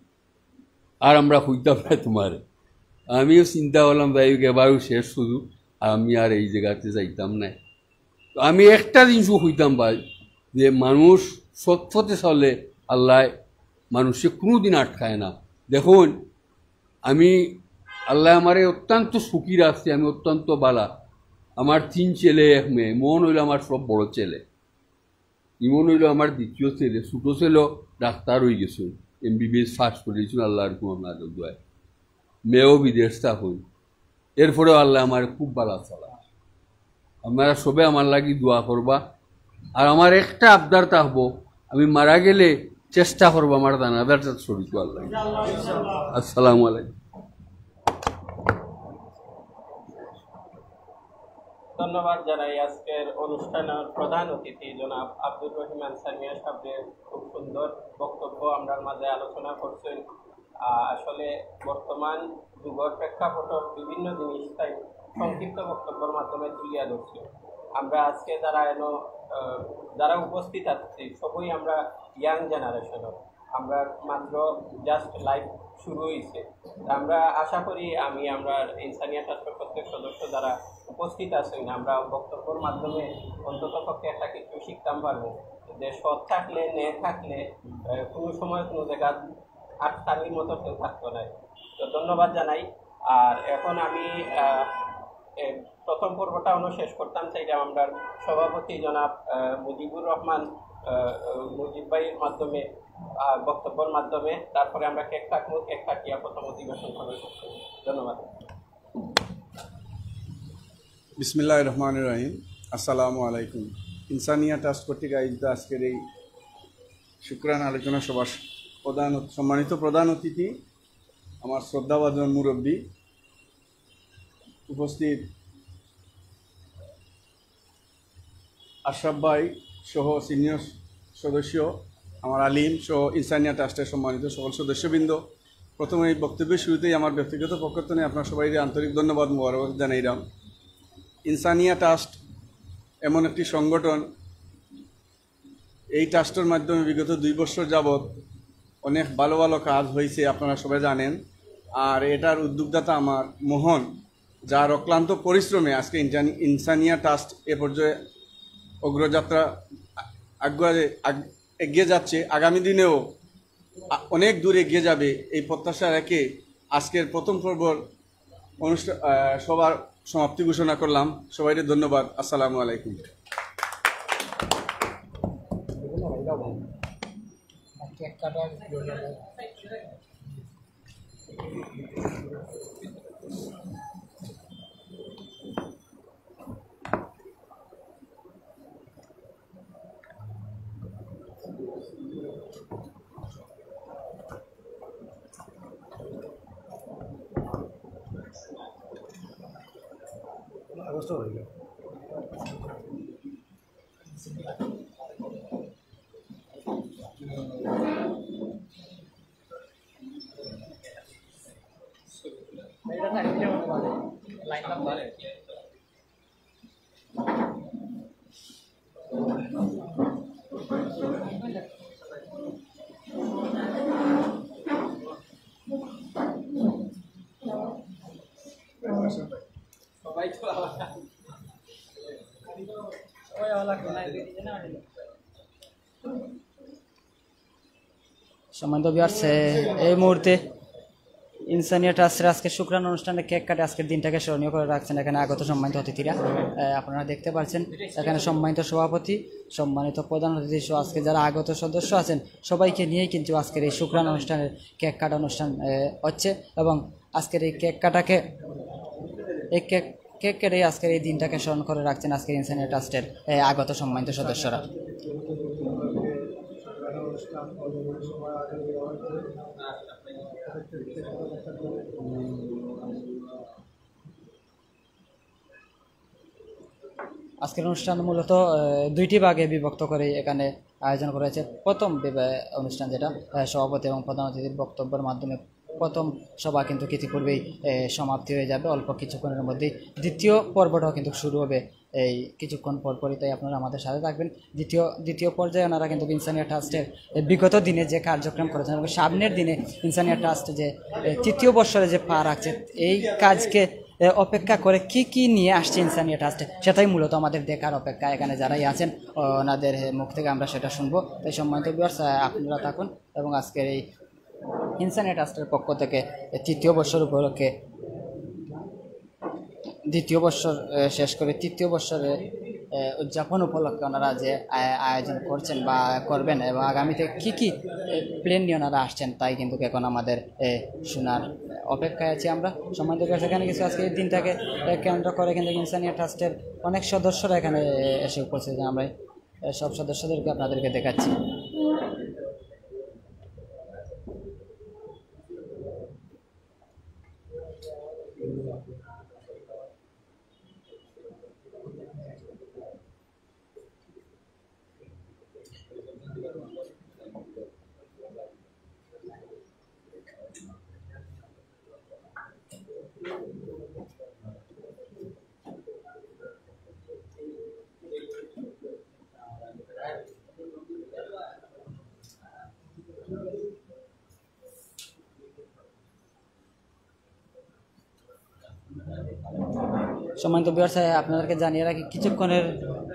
আর আমরা কইতাম না তোমারে।" আমিও চিন্তা করলাম, "যাই হোক, এবারও শেষ সুযোগ, আমি আর এই জাগাতে যাইতাম না।" তো আমি একটা জিনিসও কইতাম ভাই, যে মানুষ সৎ পথে চলে, আল্লায় মানুষে কুনুদিন আটকায় না। দেখুন, আমি, আল্লায় আমারে অত্যন্ত সুখী রাখছে, আমি অত্যন্ত বালা। আমার তিন ছেলে, এক মেয়ে। মোহন অইলো আমার সব বড় ছেলে, ইমন অইলো আমার দ্বিতীয় ছেলে। ছোট ছেলে ডাক্তার অইগেছে, এমবিবিএস পাস করিলিছইন আল্লার হুকুম, আপনারার দোয়ায়। মেয়েও বিদেশ থাকইন। এরপরেও আল্লায় আমারে খুব বালা চালায়। আপনারা সবে আমার লাগি দোয়া করবা। আর আমার একটা আবদার থাকবো, আমি মারা গেলে চেষ্টা করবো আমার জানাজার সাথে শরিক অওয়ার লাগি। আসসালামু আলাইকুম। ধন্যবাদ জানাই আজকের অনুষ্ঠানের প্রধান অতিথি জনাব আব্দুর রহিম আনসার মিয়া সাহেবের খুব সুন্দর বক্তব্য আমরার মাঝে আলোচনা করছেন। আহ, আসলে বর্তমান যুগর প্রেক্ষাপটর বিভিন্ন জিনিস তাইন সংক্ষিপ্ত বক্তব্যর মাধ্যমে তুলিয়া ধরছে। আমরা আজকে যারা এনো, আহ, যারা উপস্থিত আছি, সবই আমরা ইয়াং জেনারেশনর। আমরা মাত্র জাস্ট লাইভ শুরু হইছে। তা আমরা আশা করি আমি, আমরা ইনসানিয়া ট্রাস্টর প্রত্যেক সদস্য যারা উপস্থিত আছেন, আমরা বক্তব্যর মাধ্যমে অন্তত পক্ষে একটা কিছু শিখতাম পারবো যে সৎ থাকলে, ন্যায় থাকলে, আহ, কোনো সময় কোনো জায়গা আটকানির মতো কেউ থাকতো নাই। তো ধন্যবাদ জানাই। আর এখন আমি, আহ, এ, প্রথম পর্বটা আমরা শেষ করতাম চাইলাম আমরা সভাপতি জনাব, আহ, মুজিবুর রহমান, আহ, মুজিব ভাইয়ের মাধ্যমে, আহ, বক্তব্যের মাধ্যমে। তারপরে আমরা কেক কাটবো, কেক কাটিয়া প্রথম অধিবেশন সভা শেষ করবো। ধন্যবাদ। বিসমিল্লাহির রহমানির রহিম। আসসালামু আলাইকুম। ইনসানিয়া ট্রাস্ট কর্তৃক আয়োজিত আজকের এই শুকরান আলোচনা সভার প্রধান, সম্মানিত প্রধান অতিথি, আমার শ্রদ্ধাভাজন মুরব্বী, উপস্থিত আশরাফ ভাই সহ সিনিয়র সদস্য, আমার আলিম সহ ইনসানিয়া ট্রাস্টের সম্মানিত সকল সদস্যবৃন্দ, প্রথমে এই বক্তব্যের শুরুতেই আমার ব্যক্তিগত পক্ষ থেকে আপনার সবাইকে আন্তরিক ধন্যবাদ, মোবারকবাদ জানাইলাম। ইনসানিয়া ট্রাস্ট এমন একটি সংগঠন, এই ট্রাস্টের মাধ্যমে বিগত দুই বছর যাবত অনেক ভালো ভালো কাজ হয়েছে, আপনারা সবাই জানেন। আর এটার উদ্যোক্তা আমার মোহন, যার অক্লান্ত পরিশ্রমে আজকে ইনসানি-, ইনসানিয়া ট্রাস্ট এ পর্যায়ে অগ্রযাত্রা আ-, আগুয়া-, আগ-, এগিয়ে যাচ্ছে। আগামী দিনেও আ-, অনেক দূর এগিয়ে যাবে, এই প্রত্যাশা রেখে আজকের প্রথম পর্বর অনুষ্ঠান, আহ, সভার সমাপ্তি ঘোষণা করলাম। সবাইকে ধন্যবাদ। আসসালামু আলাইকুম। সম্মানিত ভিউয়ার্স, এই মুহূর্তে ইনসানিয়া ট্রাস্টের আজকে শুকরান অনুষ্ঠানে কেক কাটে আজকের দিনটাকে স্মরণীয় করে রাখছেন এখানে আগত সম্মানিত অতিথিরা। আহ, আপনারা দেখতে পাচ্ছেন এখানে সম্মানিত সভাপতি, সম্মানিত প্রধান অতিথি সহ আজকে যারা আগত সদস্য আছেন, সবাইকে নিয়েই কিন্তু আজকের এই শুকরান অনুষ্ঠানের কেক কাটা অনুষ্ঠান, আহ, হচ্ছে। এবং আজকের এই কেক কাটাকে, এই কেক কেক কেটে আজকের এই দিনটাকে স্মরণ করে রাখছেন আজকের ইনসানিয়া ট্রাস্টের, আহ, আগত সম্মানিত সদস্যরা। আজকের অনুষ্ঠান মূলত, আহ, দুইটি ভাগে বিভক্ত করে এখানে আয়োজন করা হয়েছে। প্রথম বিভা-, অনুষ্ঠান যেটা, আহ, সভাপতি এবং প্রধান অতিথির বক্তব্যের মাধ্যমে প্রথম সভা কিন্তু ইতিপূর্বেই এ, সমাপ্তি হয়ে যাবে অল্প কিছুক্ষণের মধ্যেই। দ্বিতীয় পর্বটাও কিন্তু শুরু হবে এই কিছুক্ষণ পর পরই, তাই আপনারা আমাদের সাথে থাকবেন। দ্বিতীয় দ্বিতীয় পর্যায়ে ওনারা কিন্তু ইনসানিয়া ট্রাস্টের এ, বিগত দিনে যে কার্যক্রম করেছেন এবং সামনের দিনে ইনসানিয়া ট্রাস্ট যে এ, তৃতীয় বৎসরে যে পা রাখছে, এই কাজকে এ, অপেক্ষা করে কি কি নিয়ে আসছে ইনসানিয়া ট্রাস্ট, সেটাই মূলত আমাদের দেখার অপেক্ষা। এখানে যারাই আছেন, ওনাদের এ, মুখ থেকে আমরা সেটা শুনবো। তাই সম্মানিত ভিউয়ার্স, আহ, আপনারা থাকুন এবং আজকের এই ইনসানিয়া ট্রাস্টের পক্ষ থেকে এ, তৃতীয় বৎসর উপলক্ষে, দ্বিতীয় বৎসর এ, শেষ করে তৃতীয় বৎসরে এ, উদযাপন উপলক্ষে ওনারা যে আ-, আয়োজন করছেন বা করবেন এবং আগামীতে কি কি প্ল্যান নিয়ে ওনারা আসছেন, তাই কিন্তু এখন আমাদের এ, শোনার অপেক্ষায় আছি আমরা। সম্মানিত দর্শক, এখানে কিছু আজকে এই দিনটাকে এ, কেন্দ্র করে কিন্তু ইনসানিয়া ট্রাস্টের অনেক সদস্যরা এখানে এ, এসে উপস্থিত হয়েছেন। আমরা এ, সব সদস্যদেরকে আপনাদেরকে দেখাচ্ছি। সম্মানিত ভিউয়ার্স, আপনাদেরকে জানিয়ে রাখি, কিছুক্ষণের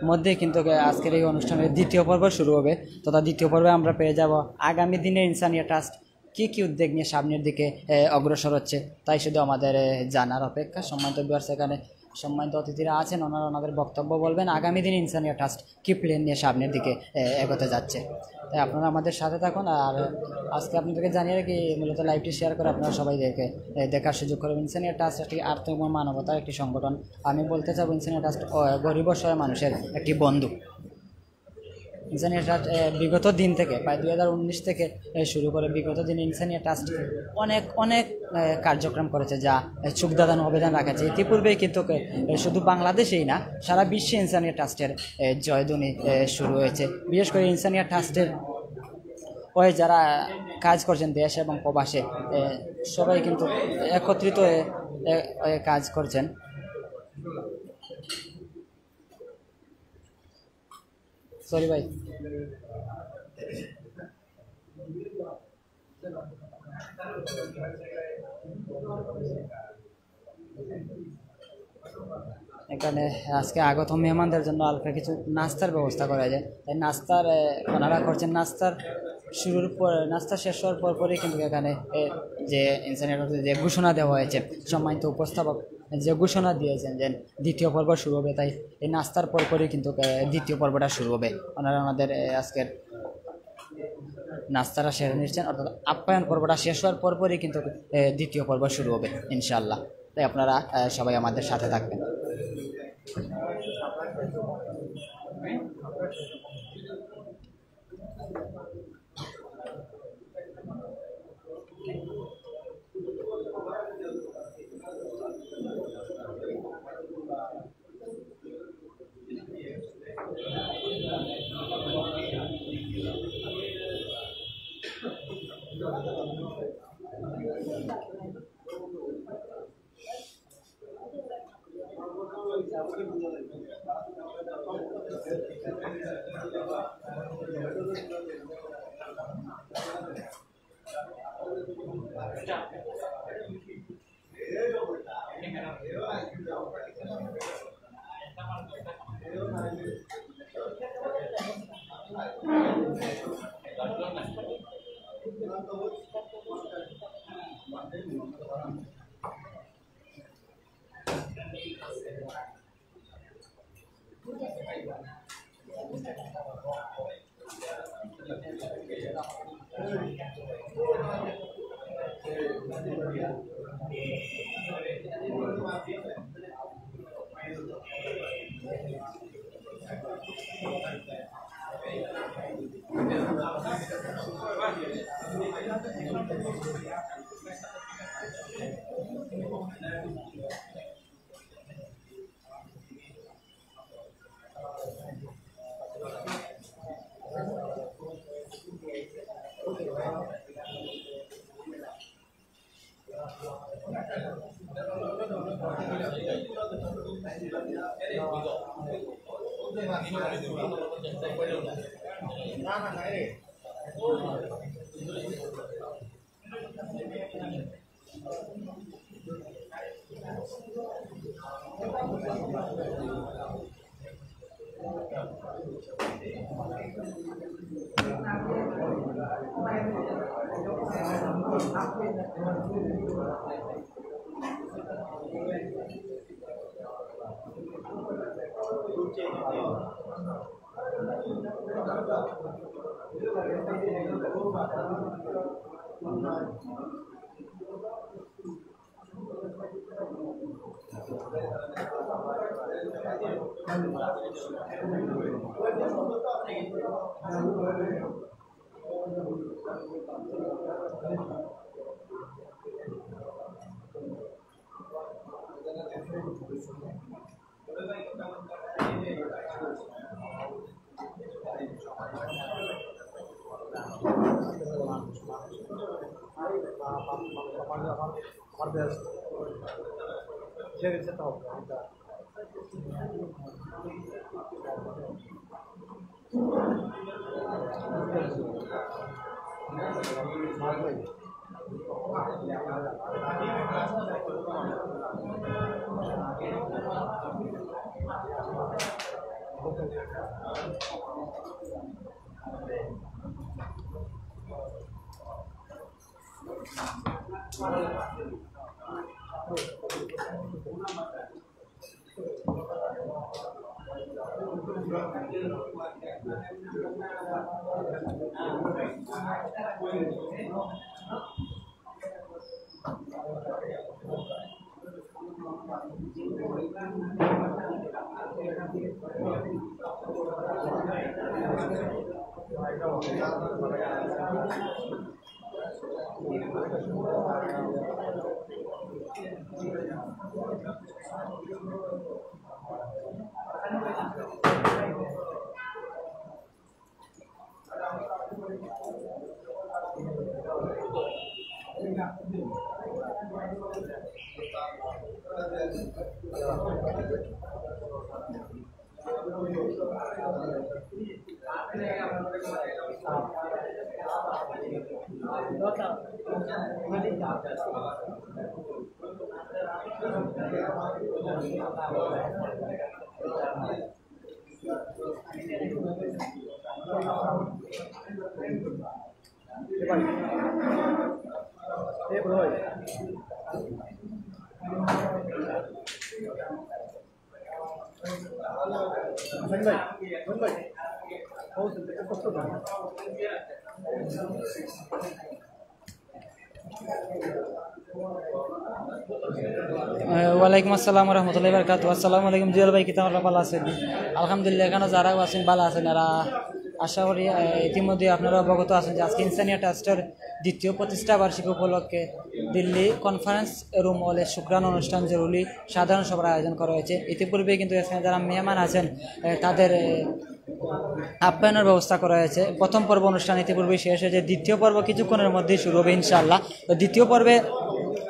মধ্যে কিন্তু আজকের এই অনুষ্ঠানের দ্বিতীয় পর্ব শুরু হবে। তথা দ্বিতীয় পর্বে আমরা পেয়ে যাব আগামী দিনে ইনসানিয়া ট্রাস্ট কি কি উদ্যোগ নিয়ে সামনের দিকে এ, অগ্রসর হচ্ছে, তাই শুধু আমাদের এ, জানার অপেক্ষা। সম্মানিত ভিউয়ার্স, এখানে সম্মানিত অতিথিরা আছেন, ওনারা ওনাদের বক্তব্য বলবেন আগামী দিনে ইনসানিয়া ট্রাস্ট কি প্ল্যান নিয়ে সামনের দিকে এ, এগোতে যাচ্ছে। তাই আপনারা আমাদের সাথে থাকুন। আর আজকে আপনাদেরকে জানিয়ে রাখি, মূলত লাইভটি শেয়ার করে আপনারা সবাই দেখে এ, দেখার সুযোগ করবেন। ইনসানিয়া ট্রাস্ট একটি আর্থ এবং মানবতার একটি সংগঠন। আমি বলতে চাবো, ইনসানিয়া ট্রাস্ট ও, গরিব অসহায় মানুষের একটি বন্ধু। ইনসানিয়া ট্রাস্ট এ, বিগত দিন থেকে, প্রায় দুই হাজার উনিশ থেকে এ, শুরু করে বিগত দিনে ইনসানিয়া ট্রাস্ট অনেক অনেক এ, কার্যক্রম করেছে, যা এ, সুখদাদান অবদান রাখেছে। ইতিপূর্বেই কিন্তু এ, শুধু বাংলাদেশেই না, সারা বিশ্বে ইনসানিয়া ট্রাস্টের এ, জয়ধ্বনি এ, শুরু হয়েছে। বিশেষ করে ইনসানিয়া ট্রাস্টের হয়ে যারা কাজ করছেন দেশ এবং প্রবাসে, এ, সবাই কিন্তু একত্রিত হয়ে এ, হয়ে কাজ করছেন। সরি ভাই। এখানে আজকে আগত মেহমানদের জন্য হালকা কিছু নাস্তার ব্যবস্থা করা যায়। তাই নাস্তার, এ, ওনারা করছেন নাস্তার শুরুর পর, নাস্তা শেষ হওয়ার পর পরই কিন্তু এখানে, এ, যে ইনসানিয়া ট্রাস্টে যে ঘোষণা দেওয়া হয়েছে, সম্মানিত উপস্থাপক যে ঘোষণা দিয়েছেন যে দ্বিতীয় পর্ব শুরু হবে, তাই এই নাস্তার পর পরই কিন্তু, এ, দ্বিতীয় পর্বটা শুরু হবে। ওনারা ওনাদের, এ, আজকের নাস্তাটা সেরে নিচ্ছেন, অর্থাৎ আপ্যায়ন পর্বটা শেষ হওয়ার পর পরই কিন্তু, এ, দ্বিতীয় পর্ব শুরু হবে ইনশাআল্লাহ। তাই আপনারা, এ, সবাই আমাদের সাথে থাকবেন। আহ, ওয়ালাইকুম আসসালাম ওয়া রাহমাতুল্লাহি ওয়া বারাকাতুহু। আসসালামু আলাইকুম জুয়েল ভাই, কিতা খবর? ভালা আছইন? আলহামদুলিল্লাহ, এখানো যারা আছইন ভালা আছইন। আর, আহ, আশা করি, আহ, ইতিমধ্যে আপনারা অবগত আছইন যে আজকে ইনসানিয়া ট্রাস্টর দ্বিতীয় প্রতিষ্ঠা বার্ষিকী উপলক্ষে দিল্লি কনফারেন্স রুম হলে শুকরানা অনুষ্ঠান জরুরি সাধারণ সভার আয়োজন করা হয়েছে। ইতিপূর্বে কিন্তু এখানে যারা মেহমান আছেন, আহ, তাদের, আহ, আপ্যায়নের ব্যবস্থা করা হয়েছে। প্রথম পর্ব অনুষ্ঠান ইতিপূর্বেই শেষ হয়েছে, দ্বিতীয় পর্ব কিছুক্ষণের মধ্যেই শুরু হবে ইনশাআল্লাহ। তো দ্বিতীয় পর্বে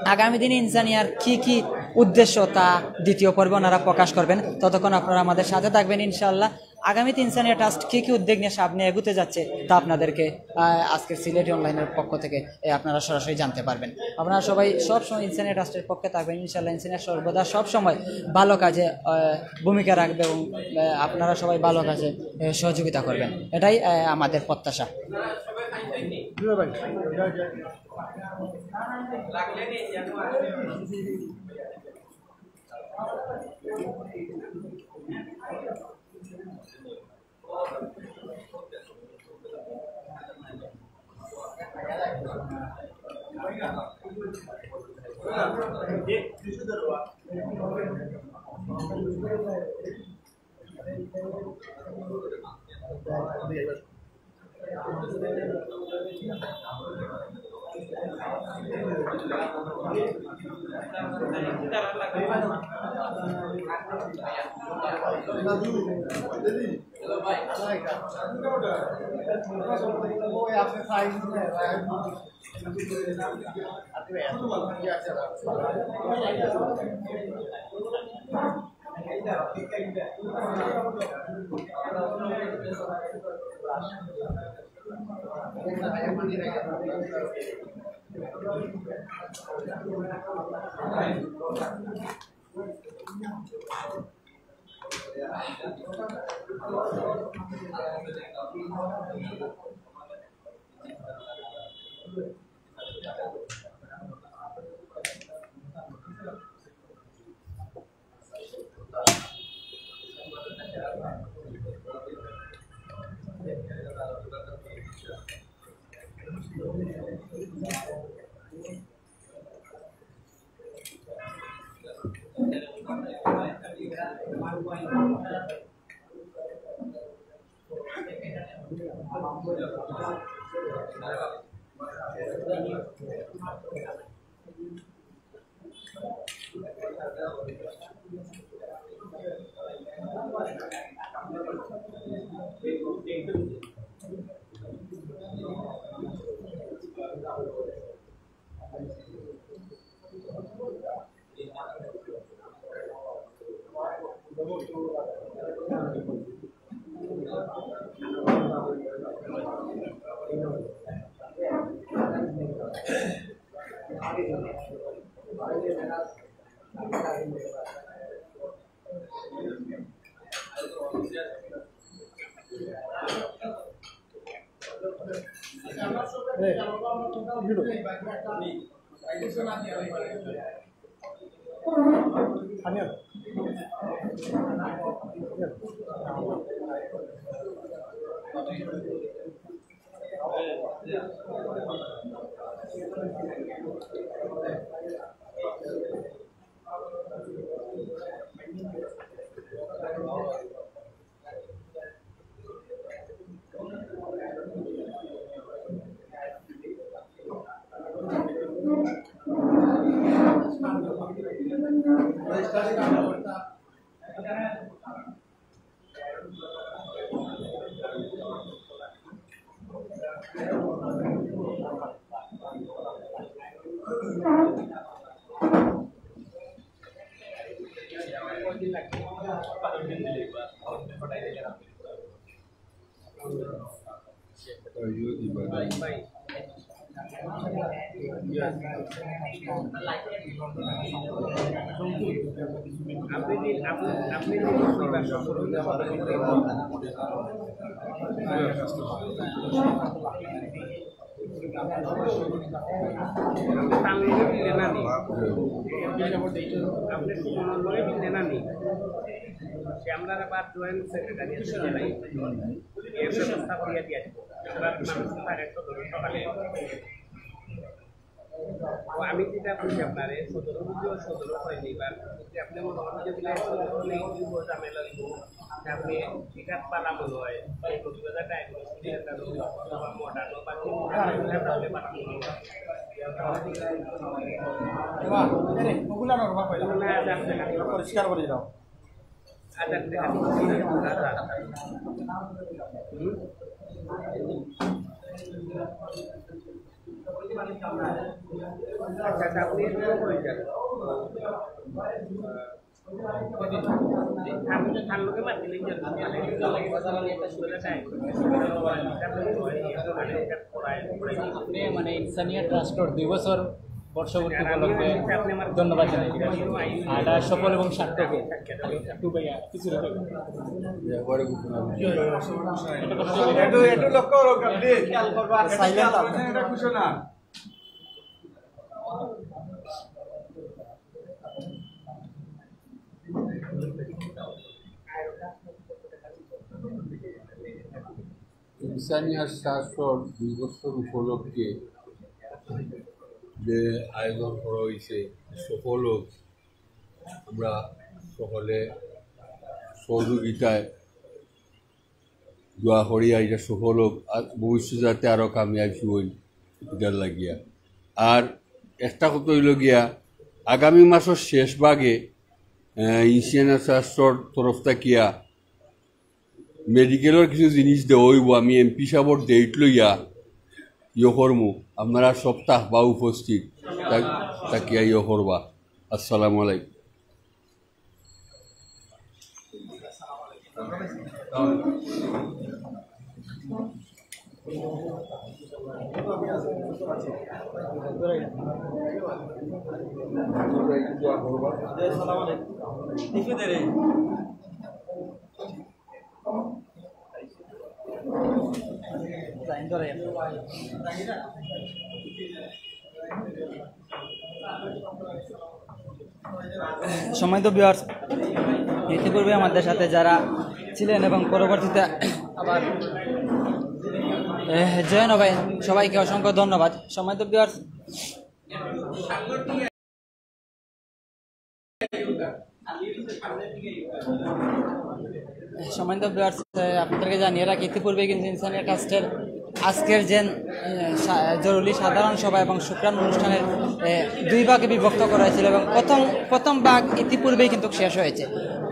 আগামী দিনে ইনসানিয়ার কি কি উদ্দেশ্য, তা দ্বিতীয় পর্বে ওনারা প্রকাশ করবেন। ততক্ষণ আপনারা আমাদের সাথে থাকবেন ইনশাআল্লাহ। আগামীতে ইনসানিয়া ট্রাস্ট কি কি উদ্যোগ নিয়ে সামনে এগুতে যাচ্ছে, তা আপনাদেরকে, আহ, আজকের সিলেটি অনলাইনের পক্ষ থেকে, এ, আপনারা সরাসরি জানতে পারবেন। আপনারা সবাই সব সময় ইনসানিয়া ট্রাস্টের পক্ষে থাকবেন ইনশাআল্লাহ। ইনসানিয়া সর্বদা সব সময় ভালো কাজে, আহ, ভূমিকা রাখবে এবং, আহ, আপনারা সবাই ভালো কাজে, আহ, সহযোগিতা করবেন, এটাই, আহ, আমাদের প্রত্যাশা। আমরা আবার জয়েন্ট সেক্রেটারি আছে, জেলায়। এর ব্যবস্থা করিয়া দিয়া দিব। আমরা মানুষ থাকে সদর সকালে। তো আমি যেটা বলছি আপনারে, সদর বুঝিও সদর হয়নি, বা যদি আপনি মনে করেন যে বিলাই সদর হলে একটু ঝামেলা হইব, আপনি এটা পালা মনে হয়, এই প্রতিবেদন টাইম মডার্ন বা কি মডার্ন, আপনি পালা মনে হয়। বাহ, আরে, ওগুলা না, ওগুলা পয়লা। না, যাচ্ছে না। পরিষ্কার করে দাও। আপনি মানে ইনসানিয়া ট্রাস্টর দুই বছর বর্ষপূর্তি উপলক্ষে এটা সফল এবং সার্থক হোক। একটু ভাইয়া, কিছু রেখে। একটু, একটু লক্ষ্য করো, আপনি খেয়াল করবা, এটা খুশি না। ইনসানিয়া ট্রাস্টর দুই বছর উপলক্ষে যে আয়োজন করা হয়েছে, সফল হোক। আমরা সকলে সহযোগিতায় দোয়া করি, আর এটা সফল হোক, আর ভবিষ্যতে যাতে আরো কামিয়াবি হই এটার লাগিয়া। আর একটা কথা হইল গিয়া, আগামী মাসের শেষ ভাগে, আহ, ইনসানিয়া ট্রাস্টর তরফ থাকিয়া মেডিকেলর কিছু জিনিস দেওয়া হইব। আমি এমপি সাহেবর ডেট লইয়া ইয়ে করমু, আপনারা সব থাকবা উপস্থিত, তা-, থাকিয়া ইয়ে করবা। আসসালামু আলাইকুম। সম্মানিত ভিউয়ার্স, ইতিপূর্বে আমাদের সাথে যারা ছিলেন এবং পরবর্তীতে আবার, এ, জয়েন হবেন, সবাইকে অসংখ্য ধন্যবাদ। সম্মানিত ভিউয়ার্স, সম্মানিত ভিউয়ার্স, আপনাদেরকে জানিয়ে রাখি, ইতিপূর্বে কিন্তু ইনসানিয়া ট্রাস্টের আজকের যে, এ, সা-, জরুরি সাধারণ সভা এবং শুক্রাণু অনুষ্ঠানের, এ, দুই ভাগে বিভক্ত করা হয়েছিল এবং প্রথম প্রথম ভাগ ইতিপূর্বেই কিন্তু শেষ হয়েছে।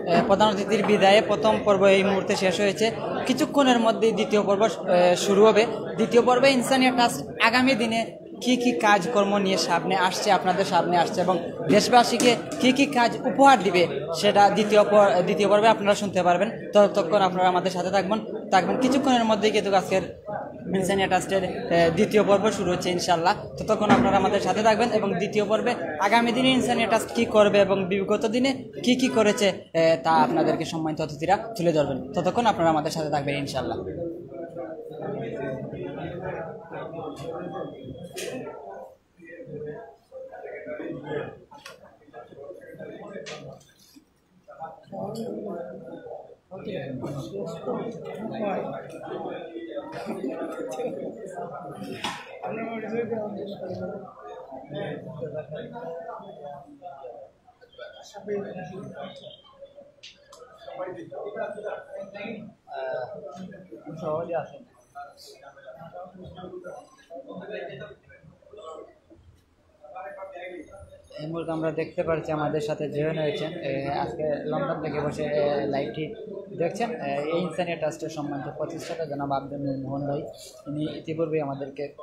এ, প্রধান অতিথির বিদায়ে প্রথম পর্ব এই মুহূর্তে শেষ হয়েছে। কিছুক্ষণের মধ্যেই দ্বিতীয় পর্ব, এ, শুরু হবে। দ্বিতীয় পর্বে ইনসানিয়া ট্রাস্ট আগামী দিনে কি কি কাজকর্ম নিয়ে সামনে আসছে, আপনাদের সামনে আসছে এবং দেশবাসীকে কি কি কাজ উপহার দিবে, সেটা দ্বিতীয় পর-, দ্বিতীয় পর্বে আপনারা শুনতে পারবেন। ততক্ষণ আপনারা আমাদের সাথে থাকবেন থাকবেন কিছুক্ষণের মধ্যেই কিন্তু আজকের ইনসানিয়া ট্রাস্টের, এ, দ্বিতীয় পর্ব শুরু হচ্ছে ইনশাল্লাহ। ততক্ষণ আপনারা আমাদের সাথে থাকবেন এবং দ্বিতীয় পর্বে আগামী দিনে ইনসানিয়া ট্রাস্ট কি করবে এবং বিগত দিনে কি কি করেছে, এ, তা আপনাদেরকে সম্মানিত অতিথিরা তুলে ধরবেন। ততক্ষণ আপনারা আমাদের সাথে থাকবেন ইনশাল্লাহ। এই মুহূর্তে আমরা দেখতে পাচ্ছি আমাদের সাথে জয়েন হয়েছেন, এ, আজকে লন্ডন থেকে বসে, এ, লাইভটি দেখছেন। এ, এই ইনসানিয়া ট্রাস্টের সম্মানিত প্রতিষ্ঠাতা জনাব আব্দুল নূর মোহন ভাই, উনি ইতিপূর্বেই আমাদেরকে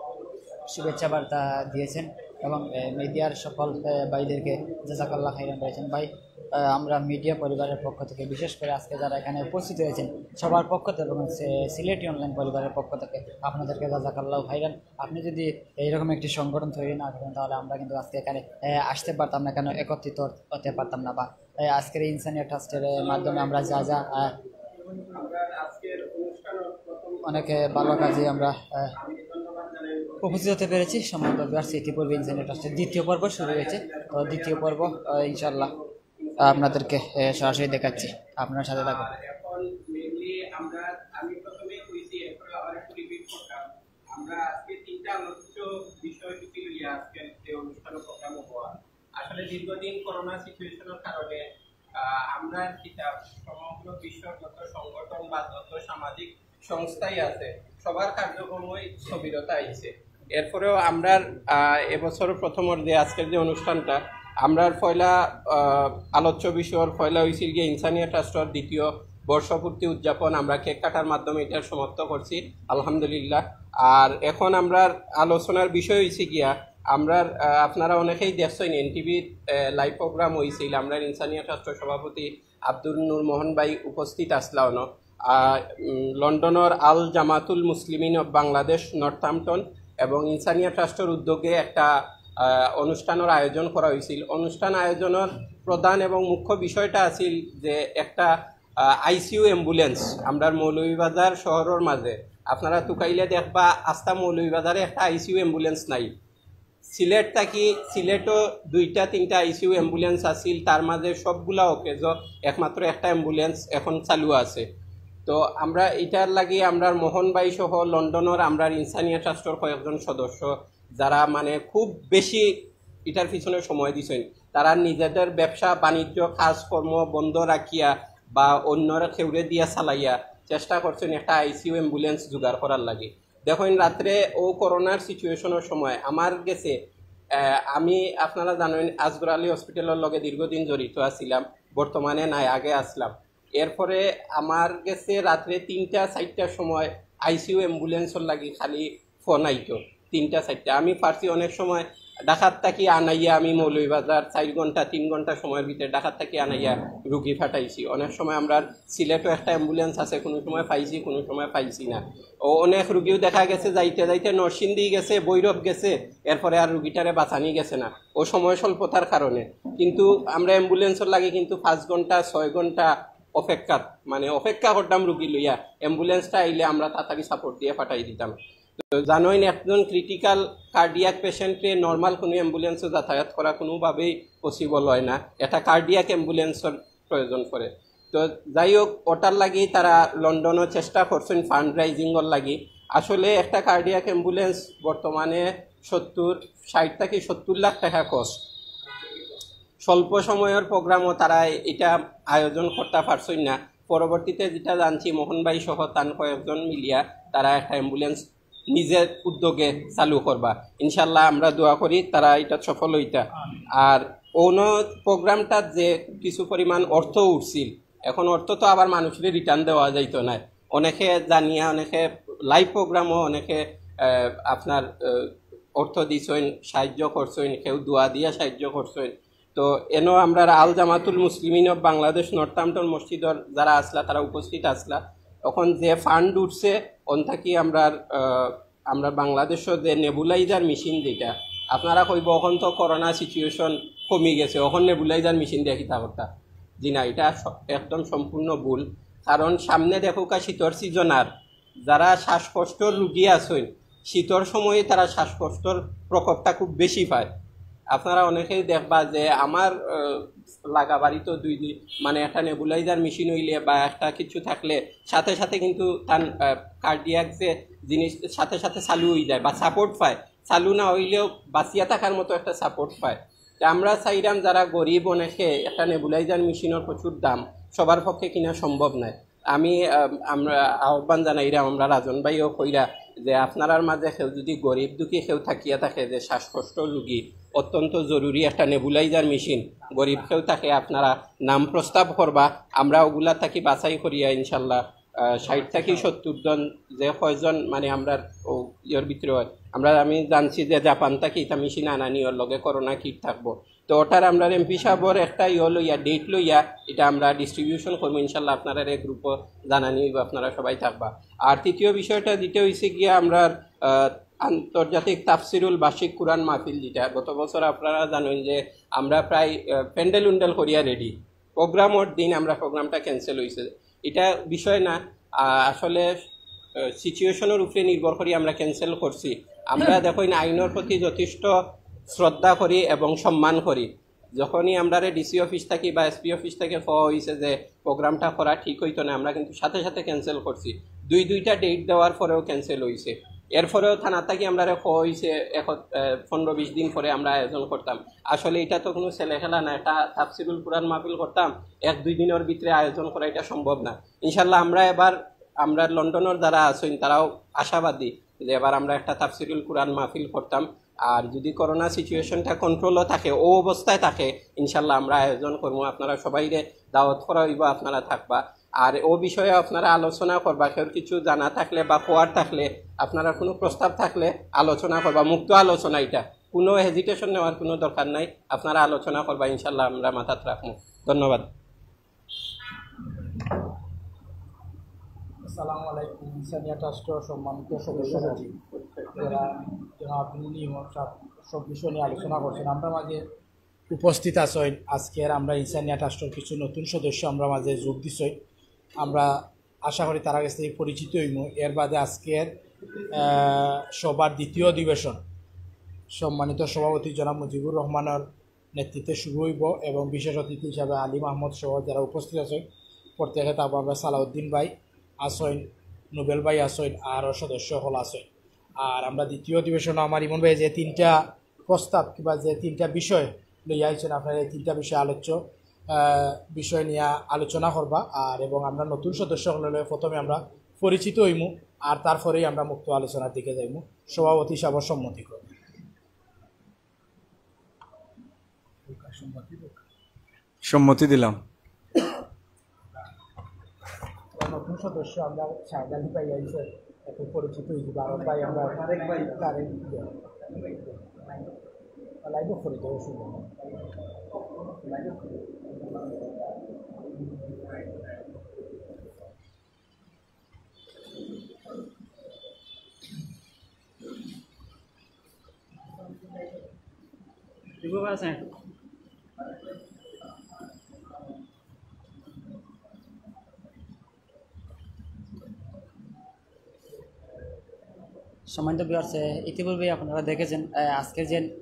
শুভেচ্ছা বার্তা দিয়েছেন এবং, এ, মিডিয়ার সকল, এ, ভাইদেরকে জাযাকাল্লাহ খাইরান বলেছেন। ভাই, এ, আমরা মিডিয়া পরিবারের পক্ষ থেকে, বিশেষ করে আজকে যারা এখানে উপস্থিত হয়েছেন, সবার পক্ষ থেকে এবং সি-, সিলেটি অনলাইন পরিবারের পক্ষ থেকে আপনাদেরকে জাযাকাল্লাহ খাইরান। আপনি যদি এইরকম একটি সংগঠন তৈরি না করেন, তাহলে আমরা কিন্তু আজকে এখানে, এ, আসতে পারতাম না, এখানে একত্রিত হতে পারতাম না। বা, এ, আজকের এই ইনসানিয়া ট্রাস্টের, এ, মাধ্যমে আমরা যা যা, আ, অনেক, এ, ভালো কাজে আমরা, আ, উপস্থিত হতে পেরেছি। সম্মানিত ভিউয়ার্স, ইতিপূর্বে ইনসানিয়া ট্রাস্টের দ্বিতীয় পর্ব শুরু হয়েছে। তো দ্বিতীয় পর্ব, আ, ইনশাআল্লাহ আপনাদেরকে, এ, সরাসরি দেখাচ্ছি, আপনার সাথে থাকুন। আমরা আজকে তিনটা আলোচ্য বিষয়সূচি লইয়া আজকের যে অনুষ্ঠান প্রোগ্রাম হওয়া, আসলে দীর্ঘদিন করোনা সিচুয়েশনের কারণে, আহ, আমরা কিতা সমগ্র বিশ্বর যত সংগঠন বা যত সামাজিক সংস্থাই আছে, সবার কার্যক্রমই স্থবিরতা আইছে। এরপরেও আমরার, আহ, এবছর প্রথমর যে আজকের যে অনুষ্ঠানটা, আমরার পয়লা, আহ, আলোচ্য বিষয়র পয়লা হইছিল গিয়া ইনসানিয়া ট্রাস্টর দ্বিতীয় বর্ষপূর্তি উদযাপন। আমরা কেক কাটার মাধ্যমে এটা সমাপ্ত করছি, আলহামদুলিল্লাহ। আর এখন আমরার আলোচনার বিষয় হইছে গিয়া, আমরার, আহ, আপনারা অনেকেই দেখছেন এনটিভির, আহ, লাইভ প্রোগ্রাম হইছিল। আমরার ইনসানিয়া ট্রাস্টর সভাপতি আব্দুল নূর মোহন ভাই উপস্থিত আসলা অনো। আহ, উম, লন্ডনর আল জামাতুল মুসলিমিন অফ বাংলাদেশ নর্থহ্যাম্পটন এবং ইনসানিয়া ট্রাস্টর উদ্যোগে একটা, আহ, অনুষ্ঠানর আয়োজন করা হইছিল। অনুষ্ঠান আয়োজনর প্রধান এবং মুখ্য বিষয়টা আছিল যে একটা, আহ, আইসিইউ অ্যাম্বুলেন্স আমরার মৌলভীবাজার শহরর মাঝে। আপনারা তুকাইলে দেখবা আস্তা মৌলভীবাজারে একটা আইসিইউ অ্যাম্বুলেন্স নাই। সিলেট থাকি, সিলেটও দুইটা তিনটা আইসিইউ অ্যাম্বুলেন্স আছিল, তার মাঝে সবগুলা ওকে, য-, একমাত্র একটা অ্যাম্বুলেন্স এখন চালু আছে। তো আমরা এটার লাগি আমরার মোহন ভাই সহ লন্ডনর আমরার ইনসানিয়া ট্রাস্টর কয়েকজন সদস্য, যারা মানে খুব বেশি এটার পিছনে সময় দিছেন, তারা নিজেদের ব্যবসা বাণিজ্য কাজকর্ম বন্ধ রাখিয়া বা অন্যরা কেউরে দিয়া চালাইয়া চেষ্টা করছেন একটা আইসিইউ অ্যাম্বুলেন্স জোগাড় করার লাগি। দেখইন, রাত্রে ও করোনার সিচুয়েশনের সময় আমার গেছে, আহ, আমি, আপনারা জানেন, আসগর আলী হসপিটালের লগে দীর্ঘদিন জড়িত আছিলাম, বর্তমানে নাই, আগে আসলাম। এরপরে আমার গেছে রাত্রে তিনটা চারটার সময় আইসিইউ অ্যাম্বুলেন্সর লাগি খালি ফোন আইতো, তিনটা চারটা। আমি পারছি অনেক সময় ঢাকাত থাকি আনাইয়া আমি মৌলভীবাজার চার ঘন্টা, তিন ঘন্টা সময়র ভিতরে ঢাকাত থাকি আনাইয়া রুগী পাঠাইছি। অনেক সময় আমরার সিলেটও একটা অ্যাম্বুলেন্স আছে, কোনো সময় পাইছি, কোনো সময় পাইছি না। ও অনেক রুগীও দেখা গেছে যাইতে যাইতে নরসিংদী গেছে, ভৈরব গেছে, এরপরে আর রুগীটারে বাঁচানি গেছে না, ও সময় স্বল্পতার কারণে। কিন্তু আমরা অ্যাম্বুলেন্সর লাগি কিন্তু পাঁচ ঘন্টা, ছয় ঘন্টা অপেক্ষা, মানে, অপেক্ষা করতাম রুগী লইয়া, অ্যাম্বুলেন্সটা আইলে আমরা তাড়াতাড়ি সাপোর্ট দিয়া পাঠাই দিতাম। তো জানোইন, একজন ক্রিটিক্যাল কার্ডিয়াক পেশেন্টরে নরমাল কোনো অ্যাম্বুলেন্সও যাতায়াত করা কোনোভাবেই পসিবল হয় না, এটা কার্ডিয়াক অ্যাম্বুলেন্সর প্রয়োজন পড়ে। তো যাই হোক, ওটার লাগি তারা লন্ডনও চেষ্টা করছেন ফান্ড রাইজিংর লাগি। আসলে একটা কার্ডিয়াক অ্যাম্বুলেন্স বর্তমানে সত্তর, ষাট থাকি সত্তর লাখ টাকা কস্ট। স্বল্প সময়র প্রোগ্রামও তারা এটা আয়োজন করতে পারছেন না। পরবর্তীতে যেটা জানছি, মোহন ভাই সহ তান কয়েকজন মিলিয়া তারা একটা অ্যাম্বুলেন্স নিজের উদ্যোগে চালু করবা। ইনশাল্লাহ আমরা দোয়া করি তারা এটা সফল হইতা। আর অন্য প্রোগ্রামটা যে কিছু পরিমাণ অর্থ উঠছিল, এখন অর্থ তো আবার মানুষরে রিটার্ন দেওয়া যাইতো না। অনেকে জানিয়া, অনেকে লাইভ প্রোগ্রামও অনেকে আহ, আপনার আহ, অর্থ দিছইন, সাহায্য করছইন, কেউ দোয়া দিয়া সাহায্য করছইন। তো এনো আমরা আল জামাতুল মুসলিমিন অফ বাংলাদেশ নর্থহ্যাম্পটন মসজিদর যারা আসলা, তারা উপস্থিত আসলা। এখন যে ফান্ড উঠছে, অন থাকি আমরা আহ, আমরা বাংলাদেশও যে নেবুলাইজার মেশিন যেটা, আপনারা কইব এখন তো করোনা সিচুয়েশন কমি গেছে, এখন নেবুলাইজার মেশিন দিয়ে কিতা করতা? জি না, এটা স- একদম সম্পূর্ণ ভুল। কারণ সামনে দেখুকা শীতর সিজন, আর যারা শ্বাসকষ্টর রুগী আছইন, শীতর সময়ে তারা শ্বাসকষ্টর প্রকোপটা খুব বেশি পায়। আপনারা অনেকেই দেখবা যে আমার আহ, লাগা বাড়ি তো দুই দিন, মানে, একটা নেবুলাইজার মেশিন হইলে বা একটা কিছু থাকলে সাথে সাথে কিন্তু তার কার্ডিয়াক যে জিনিস সাথে সাথে চালু হয়ে যায় বা সাপোর্ট পায়। চালু না হইলেও বাঁচিয়া থাকার মতো একটা সাপোর্ট পায়। তে আমরা চাইরাম যারা গরিব, অনেকে একটা নেবুলাইজার মেশিনের প্রচুর দাম, সবার পক্ষে কিনা সম্ভব নয়। আমি আহ, আমরা আহ্বান জানাইরাম আমরা রাজন ভাইও কইরা যে আপনারার মাঝে কেউ যদি গরিব দুঃখী কেউ থাকিয়া থাকে যে শ্বাসকষ্ট রুগী, অত্যন্ত জরুরি একটা নেবুলাইজার মেশিন গরিব কেউ থাকে, আপনারা নাম প্রস্তাব করবা, আমরা ওগুলা থাকি বাছাই করিয়া ইনশাল্লাহ আহ, ষাট থাকি সত্তর জন যে কয়জন মানে আমরা ও ইয়ের ভিতরে হয়, আমরা আমি জানছি যে জাপান থাকি ইটা মেশিন আনানি ওর লগে করোনা কিট থাকবো। তো ওটার আমরা এমপি সাহেবর একটা ইয়ে লইয়া, ডেট লইয়া, এটা আমরা ডিস্ট্রিবিউশন করবো ইনশাল্লাহ। আপনারা এই গ্রুপও জানানি হইব, আপনারা সবাই থাকবা। আর তৃতীয় বিষয়টা যেটা হইছে গিয়া আমরা আহ, আন্তর্জাতিক তাফসিরুল বার্ষিক কোরআন মাহফিল, যেটা গত বছর আপনারা জানেন যে আমরা প্রায় আহ, প্যান্ডেল উন্ডেল করিয়া রেডি, প্রোগ্রামর দিন আমরা প্রোগ্রামটা ক্যান্সেল হইছে। এটা বিষয় না, আহ, আসলে সিচুয়েশনের উপরে নির্ভর করি আমরা ক্যান্সেল করছি। আমরা দেখইন আইনের প্রতি যথেষ্ট শ্রদ্ধা করি এবং সম্মান করি। যখনই আমরারে ডিসি অফিস থাকি বা এসপি অফিস থাকি কওয়া হইছে যে প্রোগ্রামটা করা ঠিক হইতো না, আমরা কিন্তু সাথে সাথে ক্যান্সেল করছি। দুই দুইটা ডেট দেওয়ার পরেও ক্যান্সেল হইছে। এরপরেও থানা থাকি আমরারে কওয়া হইছে এখন আহ, পনেরো বিশ দিন পরে আমরা আয়োজন করতাম। আসলে এটা তো কোনো ছেলে খেলা না, এটা তাফসিরুল কোরআন মাহফিল করতাম, এক দুই দিনের ভিতরে আয়োজন করা এটা সম্ভব না। ইনশাল্লাহ আমরা এবার, আমরা লন্ডনের যারা আছেন তারাও আশাবাদী যে এবার আমরা একটা তাফসিরুল কোরআন মাহফিল করতাম। আর যদি করোনা সিচুয়েশনটা কন্ট্রোলও থাকে, ও অবস্থায় থাকে, ইনশাল্লাহ আমরা আয়োজন করবো। আপনারা সবাইরে দাওয়াত করা হইব, আপনারা থাকবা। আর ও বিষয়ে আপনারা আলোচনা করবা, কেউ কিছু জানা থাকলে বা কোয়ার থাকলে, আপনারা কোনো প্রস্তাব থাকলে আলোচনা করবা, মুক্ত আলোচনা এটা, কোনো হেজিটেশন নেওয়ার কোনো দরকার নাই। আপনারা আলোচনা করবা, ইনশাল্লাহ আমরা মাথাত রাখবো। ধন্যবাদ। আসসালামু আলাইকুম। ইনসানিয়া ট্রাস্টর সম্মানিত সদস্য সচিব, যারা জনাব নুনি ইমাম সাহেব সব বিষয় নিয়ে আলোচনা করছেন, আমরা মাঝে উপস্থিত আছেন। আজকের আমরা ইনসানিয়া ট্রাস্টর কিছু নতুন সদস্য আমরা মাঝে যোগ দিছেন। আমরা আশা করি তারা গেছে পরিচিত হইমু। এর বাদে আজকের আহ, সভার দ্বিতীয় অধিবেশন সম্মানিত সভাপতি জনাব মুজিবুর রহমানের নেতৃত্বে শুরু হইব এবং বিশেষ অতিথি হিসাবে আলী মাহমুদ সহ যারা উপস্থিত আছেন, প্রত্যেকে তারপর আমরা সালাউদ্দিন ভাই আছেন, নোবেল ভাই আছেন, আরও সদস্য হল আছেন। আর আমরা দ্বিতীয় অধিবেশনে আমার ইমন ভাই যে তিনটা প্রস্তাব কিংবা যে তিনটা বিষয় লইয়া আইছেন, আপনারা এই তিনটা বিষয়ে আলোচ্য আহ, বিষয় নিয়ে আলোচনা করবা। আর এবং আমরা নতুন সদস্য হলে প্রথমে আমরা পরিচিত হইমু, আর তারপরেই আমরা মুক্ত আলোচনার দিকে যাইমু। সভাপতি সাহেব সম্মতি করবেন। সম্মতি দিলাম। নতুন সদস্য আমরা শাহেদ আলী ভাই আইছে, একটু পরিচিত হইছি। ভারত ভাই, আমরা আরেক ভাই, তারেক। সম্মানিত ভিউয়ার্স, ইতিপূর্বেই আপনারা দেখেছেন, আহ, আজকের যে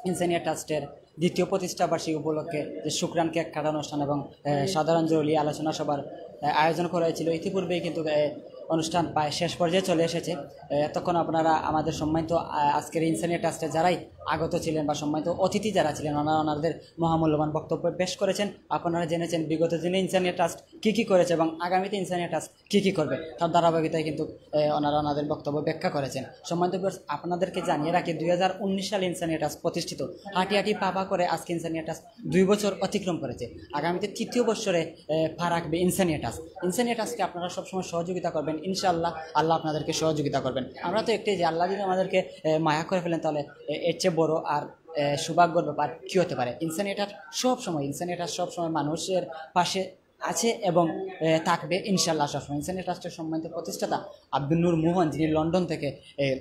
ইনসানিয়া ট্রাস্টের দ্বিতীয় প্রতিষ্ঠা বার্ষিকী উপলক্ষে যে শুক্রান কেক কাটা অনুষ্ঠান এবং, আহ, সাধারণ জরুরি আলোচনা সভার, আহ, আয়োজন করা হয়েছিল। ইতিপূর্বেই কিন্তু, আহ, অনুষ্ঠান প্রায় শেষ পর্যায়ে চলে এসেছে। আহ, এতক্ষণ আপনারা আমাদের সম্মানিত, আহ, আজকের ইনসানিয়া ট্রাস্টে যারাই আগত ছিলেন বা সম্মানিত অতিথি যারা ছিলেন, ওনারা ওনাদের মহামূল্যবান বক্তব্য পেশ করেছেন। আপনারা জেনেছেন, বিগত দিনে ইনসানিয়া ট্রাস্ট কি কি করেছে এবং আগামীতে ইনসানিয়া ট্রাস্ট কি কি করবে, তার ধারাবাহিকতায় কিন্তু, আহ, ওনারা ওনাদের বক্তব্য ব্যাখ্যা করেছেন। সম্মানিত ভিউয়ার্স, আপনাদেরকে জানিয়ে রাখি, দুই হাজার উনিশ সালে ইনসানিয়া ট্রাস্ট প্রতিষ্ঠিত। হাঁটি হাঁটি পা পা করে আজকে ইনসানিয়া ট্রাস্ট দুই বছর অতিক্রম করেছে। আগামীতে তৃতীয় বছরে, আহ, পা রাখবে ইনসানিয়া ট্রাস্ট। ইনসানিয়া ট্রাস্টকে আপনারা সবসময় সহযোগিতা করবেন, ইনশাআল্লাহ আল্লাহ আপনাদেরকে সহযোগিতা করবেন। আমরা তো একটাই, যে আল্লাহ যদি আমাদেরকে, আহ, মায়া করে ফেলেন, তাহলে, আহ, এর চেয়ে বড় আর, আহ, সৌভাগ্যর ব্যাপার কি হতে পারে? ইনসানিয়া ট্রাস্ট সব সময়, ইনসানিয়া ট্রাস্ট সব সময় মানুষের পাশে আছে এবং, আহ, থাকবে ইনশাআল্লাহ সবসময়। ইনসানিয়া ট্রাস্টের সম্মানিত প্রতিষ্ঠাতা আব্দুল নূর মোহন, যিনি লন্ডন থেকে, আহ,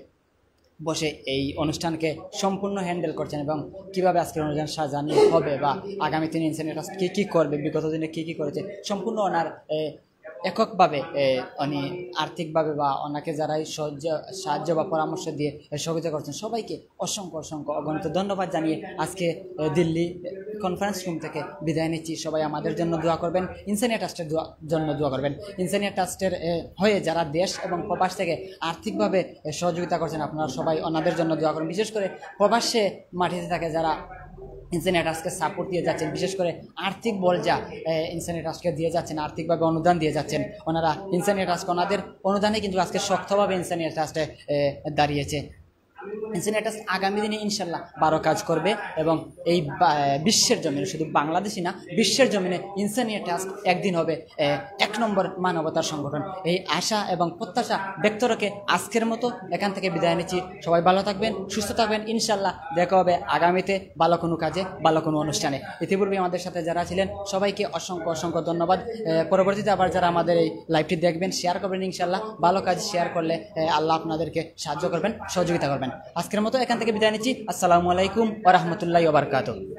বসে এই অনুষ্ঠানকে সম্পূর্ণ হ্যান্ডেল করছেন এবং কিভাবে আজকের অনুষ্ঠান সাজানো হবে বা আগামী দিনে ইনসানিয়া ট্রাস্ট কী কী করবে, বিগত দিনে কী কী করেছে, সম্পূর্ণ ওনার, আহ, এককভাবে, আহ, উনি আর্থিকভাবে বা ওনাকে যারাই সাহায্য, সাহায্য বা পরামর্শ দিয়ে, আহ, সহযোগিতা করছেন, সবাইকে অসংখ্য অসংখ্য অগণিত ধন্যবাদ জানিয়ে আজকে, আহ, দিল্লি, আহ, কনফারেন্স রুম থেকে বিদায় নিচ্ছি। সবাই আমাদের জন্য দোয়া করবেন, ইনসানিয়া ট্রাস্টের দোয়া, জন্য দোয়া করবেন। ইনসানিয়া ট্রাস্টের, আহ, হয়ে যারা দেশ এবং প্রবাস থেকে আর্থিকভাবে, আহ, সহযোগিতা করছেন, আপনারা সবাই ওনাদের জন্য দোয়া করবেন। বিশেষ করে প্রবাসে মাটিতে থাকে যারা ইনসানিয়া ট্রাস্টকে সাপোর্ট দিয়ে যাচ্ছেন, বিশেষ করে আর্থিক বল যা, আহ, ইনসানিয়া ট্রাস্টকে দিয়ে যাচ্ছেন, আর্থিকভাবে অনুদান দিয়ে যাচ্ছেন, ওনারা ইনসানিয়া ট্রাস্ট ওনাদের অনুদানে কিন্তু আজকে শক্তভাবে ইনসানিয়া ট্রাস্টে, আহ, দাঁড়িয়েছে। ইনসানিয়া ট্রাস্ট আগামী দিনে ইনশাল্লাহ ভালো কাজ করবে এবং এই বা-, বিশ্বের জমিনে, শুধু বাংলাদেশই না, বিশ্বের জমিনে ইনসানিয়া ট্রাস্ট একদিন হবে, আহ, এক নম্বর মানবতার সংগঠন। এই আশা এবং প্রত্যাশা ব্যক্ত রেখে আজকের মতো এখান থেকে বিদায় নিচ্ছি। সবাই ভালো থাকবেন, সুস্থ থাকবেন। ইনশাল্লাহ দেখা হবে আগামীতে ভালো কোনো কাজে, ভালো কোনো অনুষ্ঠানে। ইতিপূর্বে আমাদের সাথে যারা ছিলেন, সবাইকে অসংখ্য অসংখ্য ধন্যবাদ। আহ, পরবর্তীতে আবার যারা আমাদের এই লাইভটি দেখবেন, শেয়ার করবেন ইনশাল্লাহ। ভালো কাজ শেয়ার করলে, আহ, আল্লাহ আপনাদেরকে সাহায্য করবেন, সহযোগিতা করবেন। আজকের মতো এখান থেকে বিদায় নিচ্ছি। আসসালামু আলাইকুম ওয়া রাহমাতুল্লাহি ওয়া বারাকাতুহু।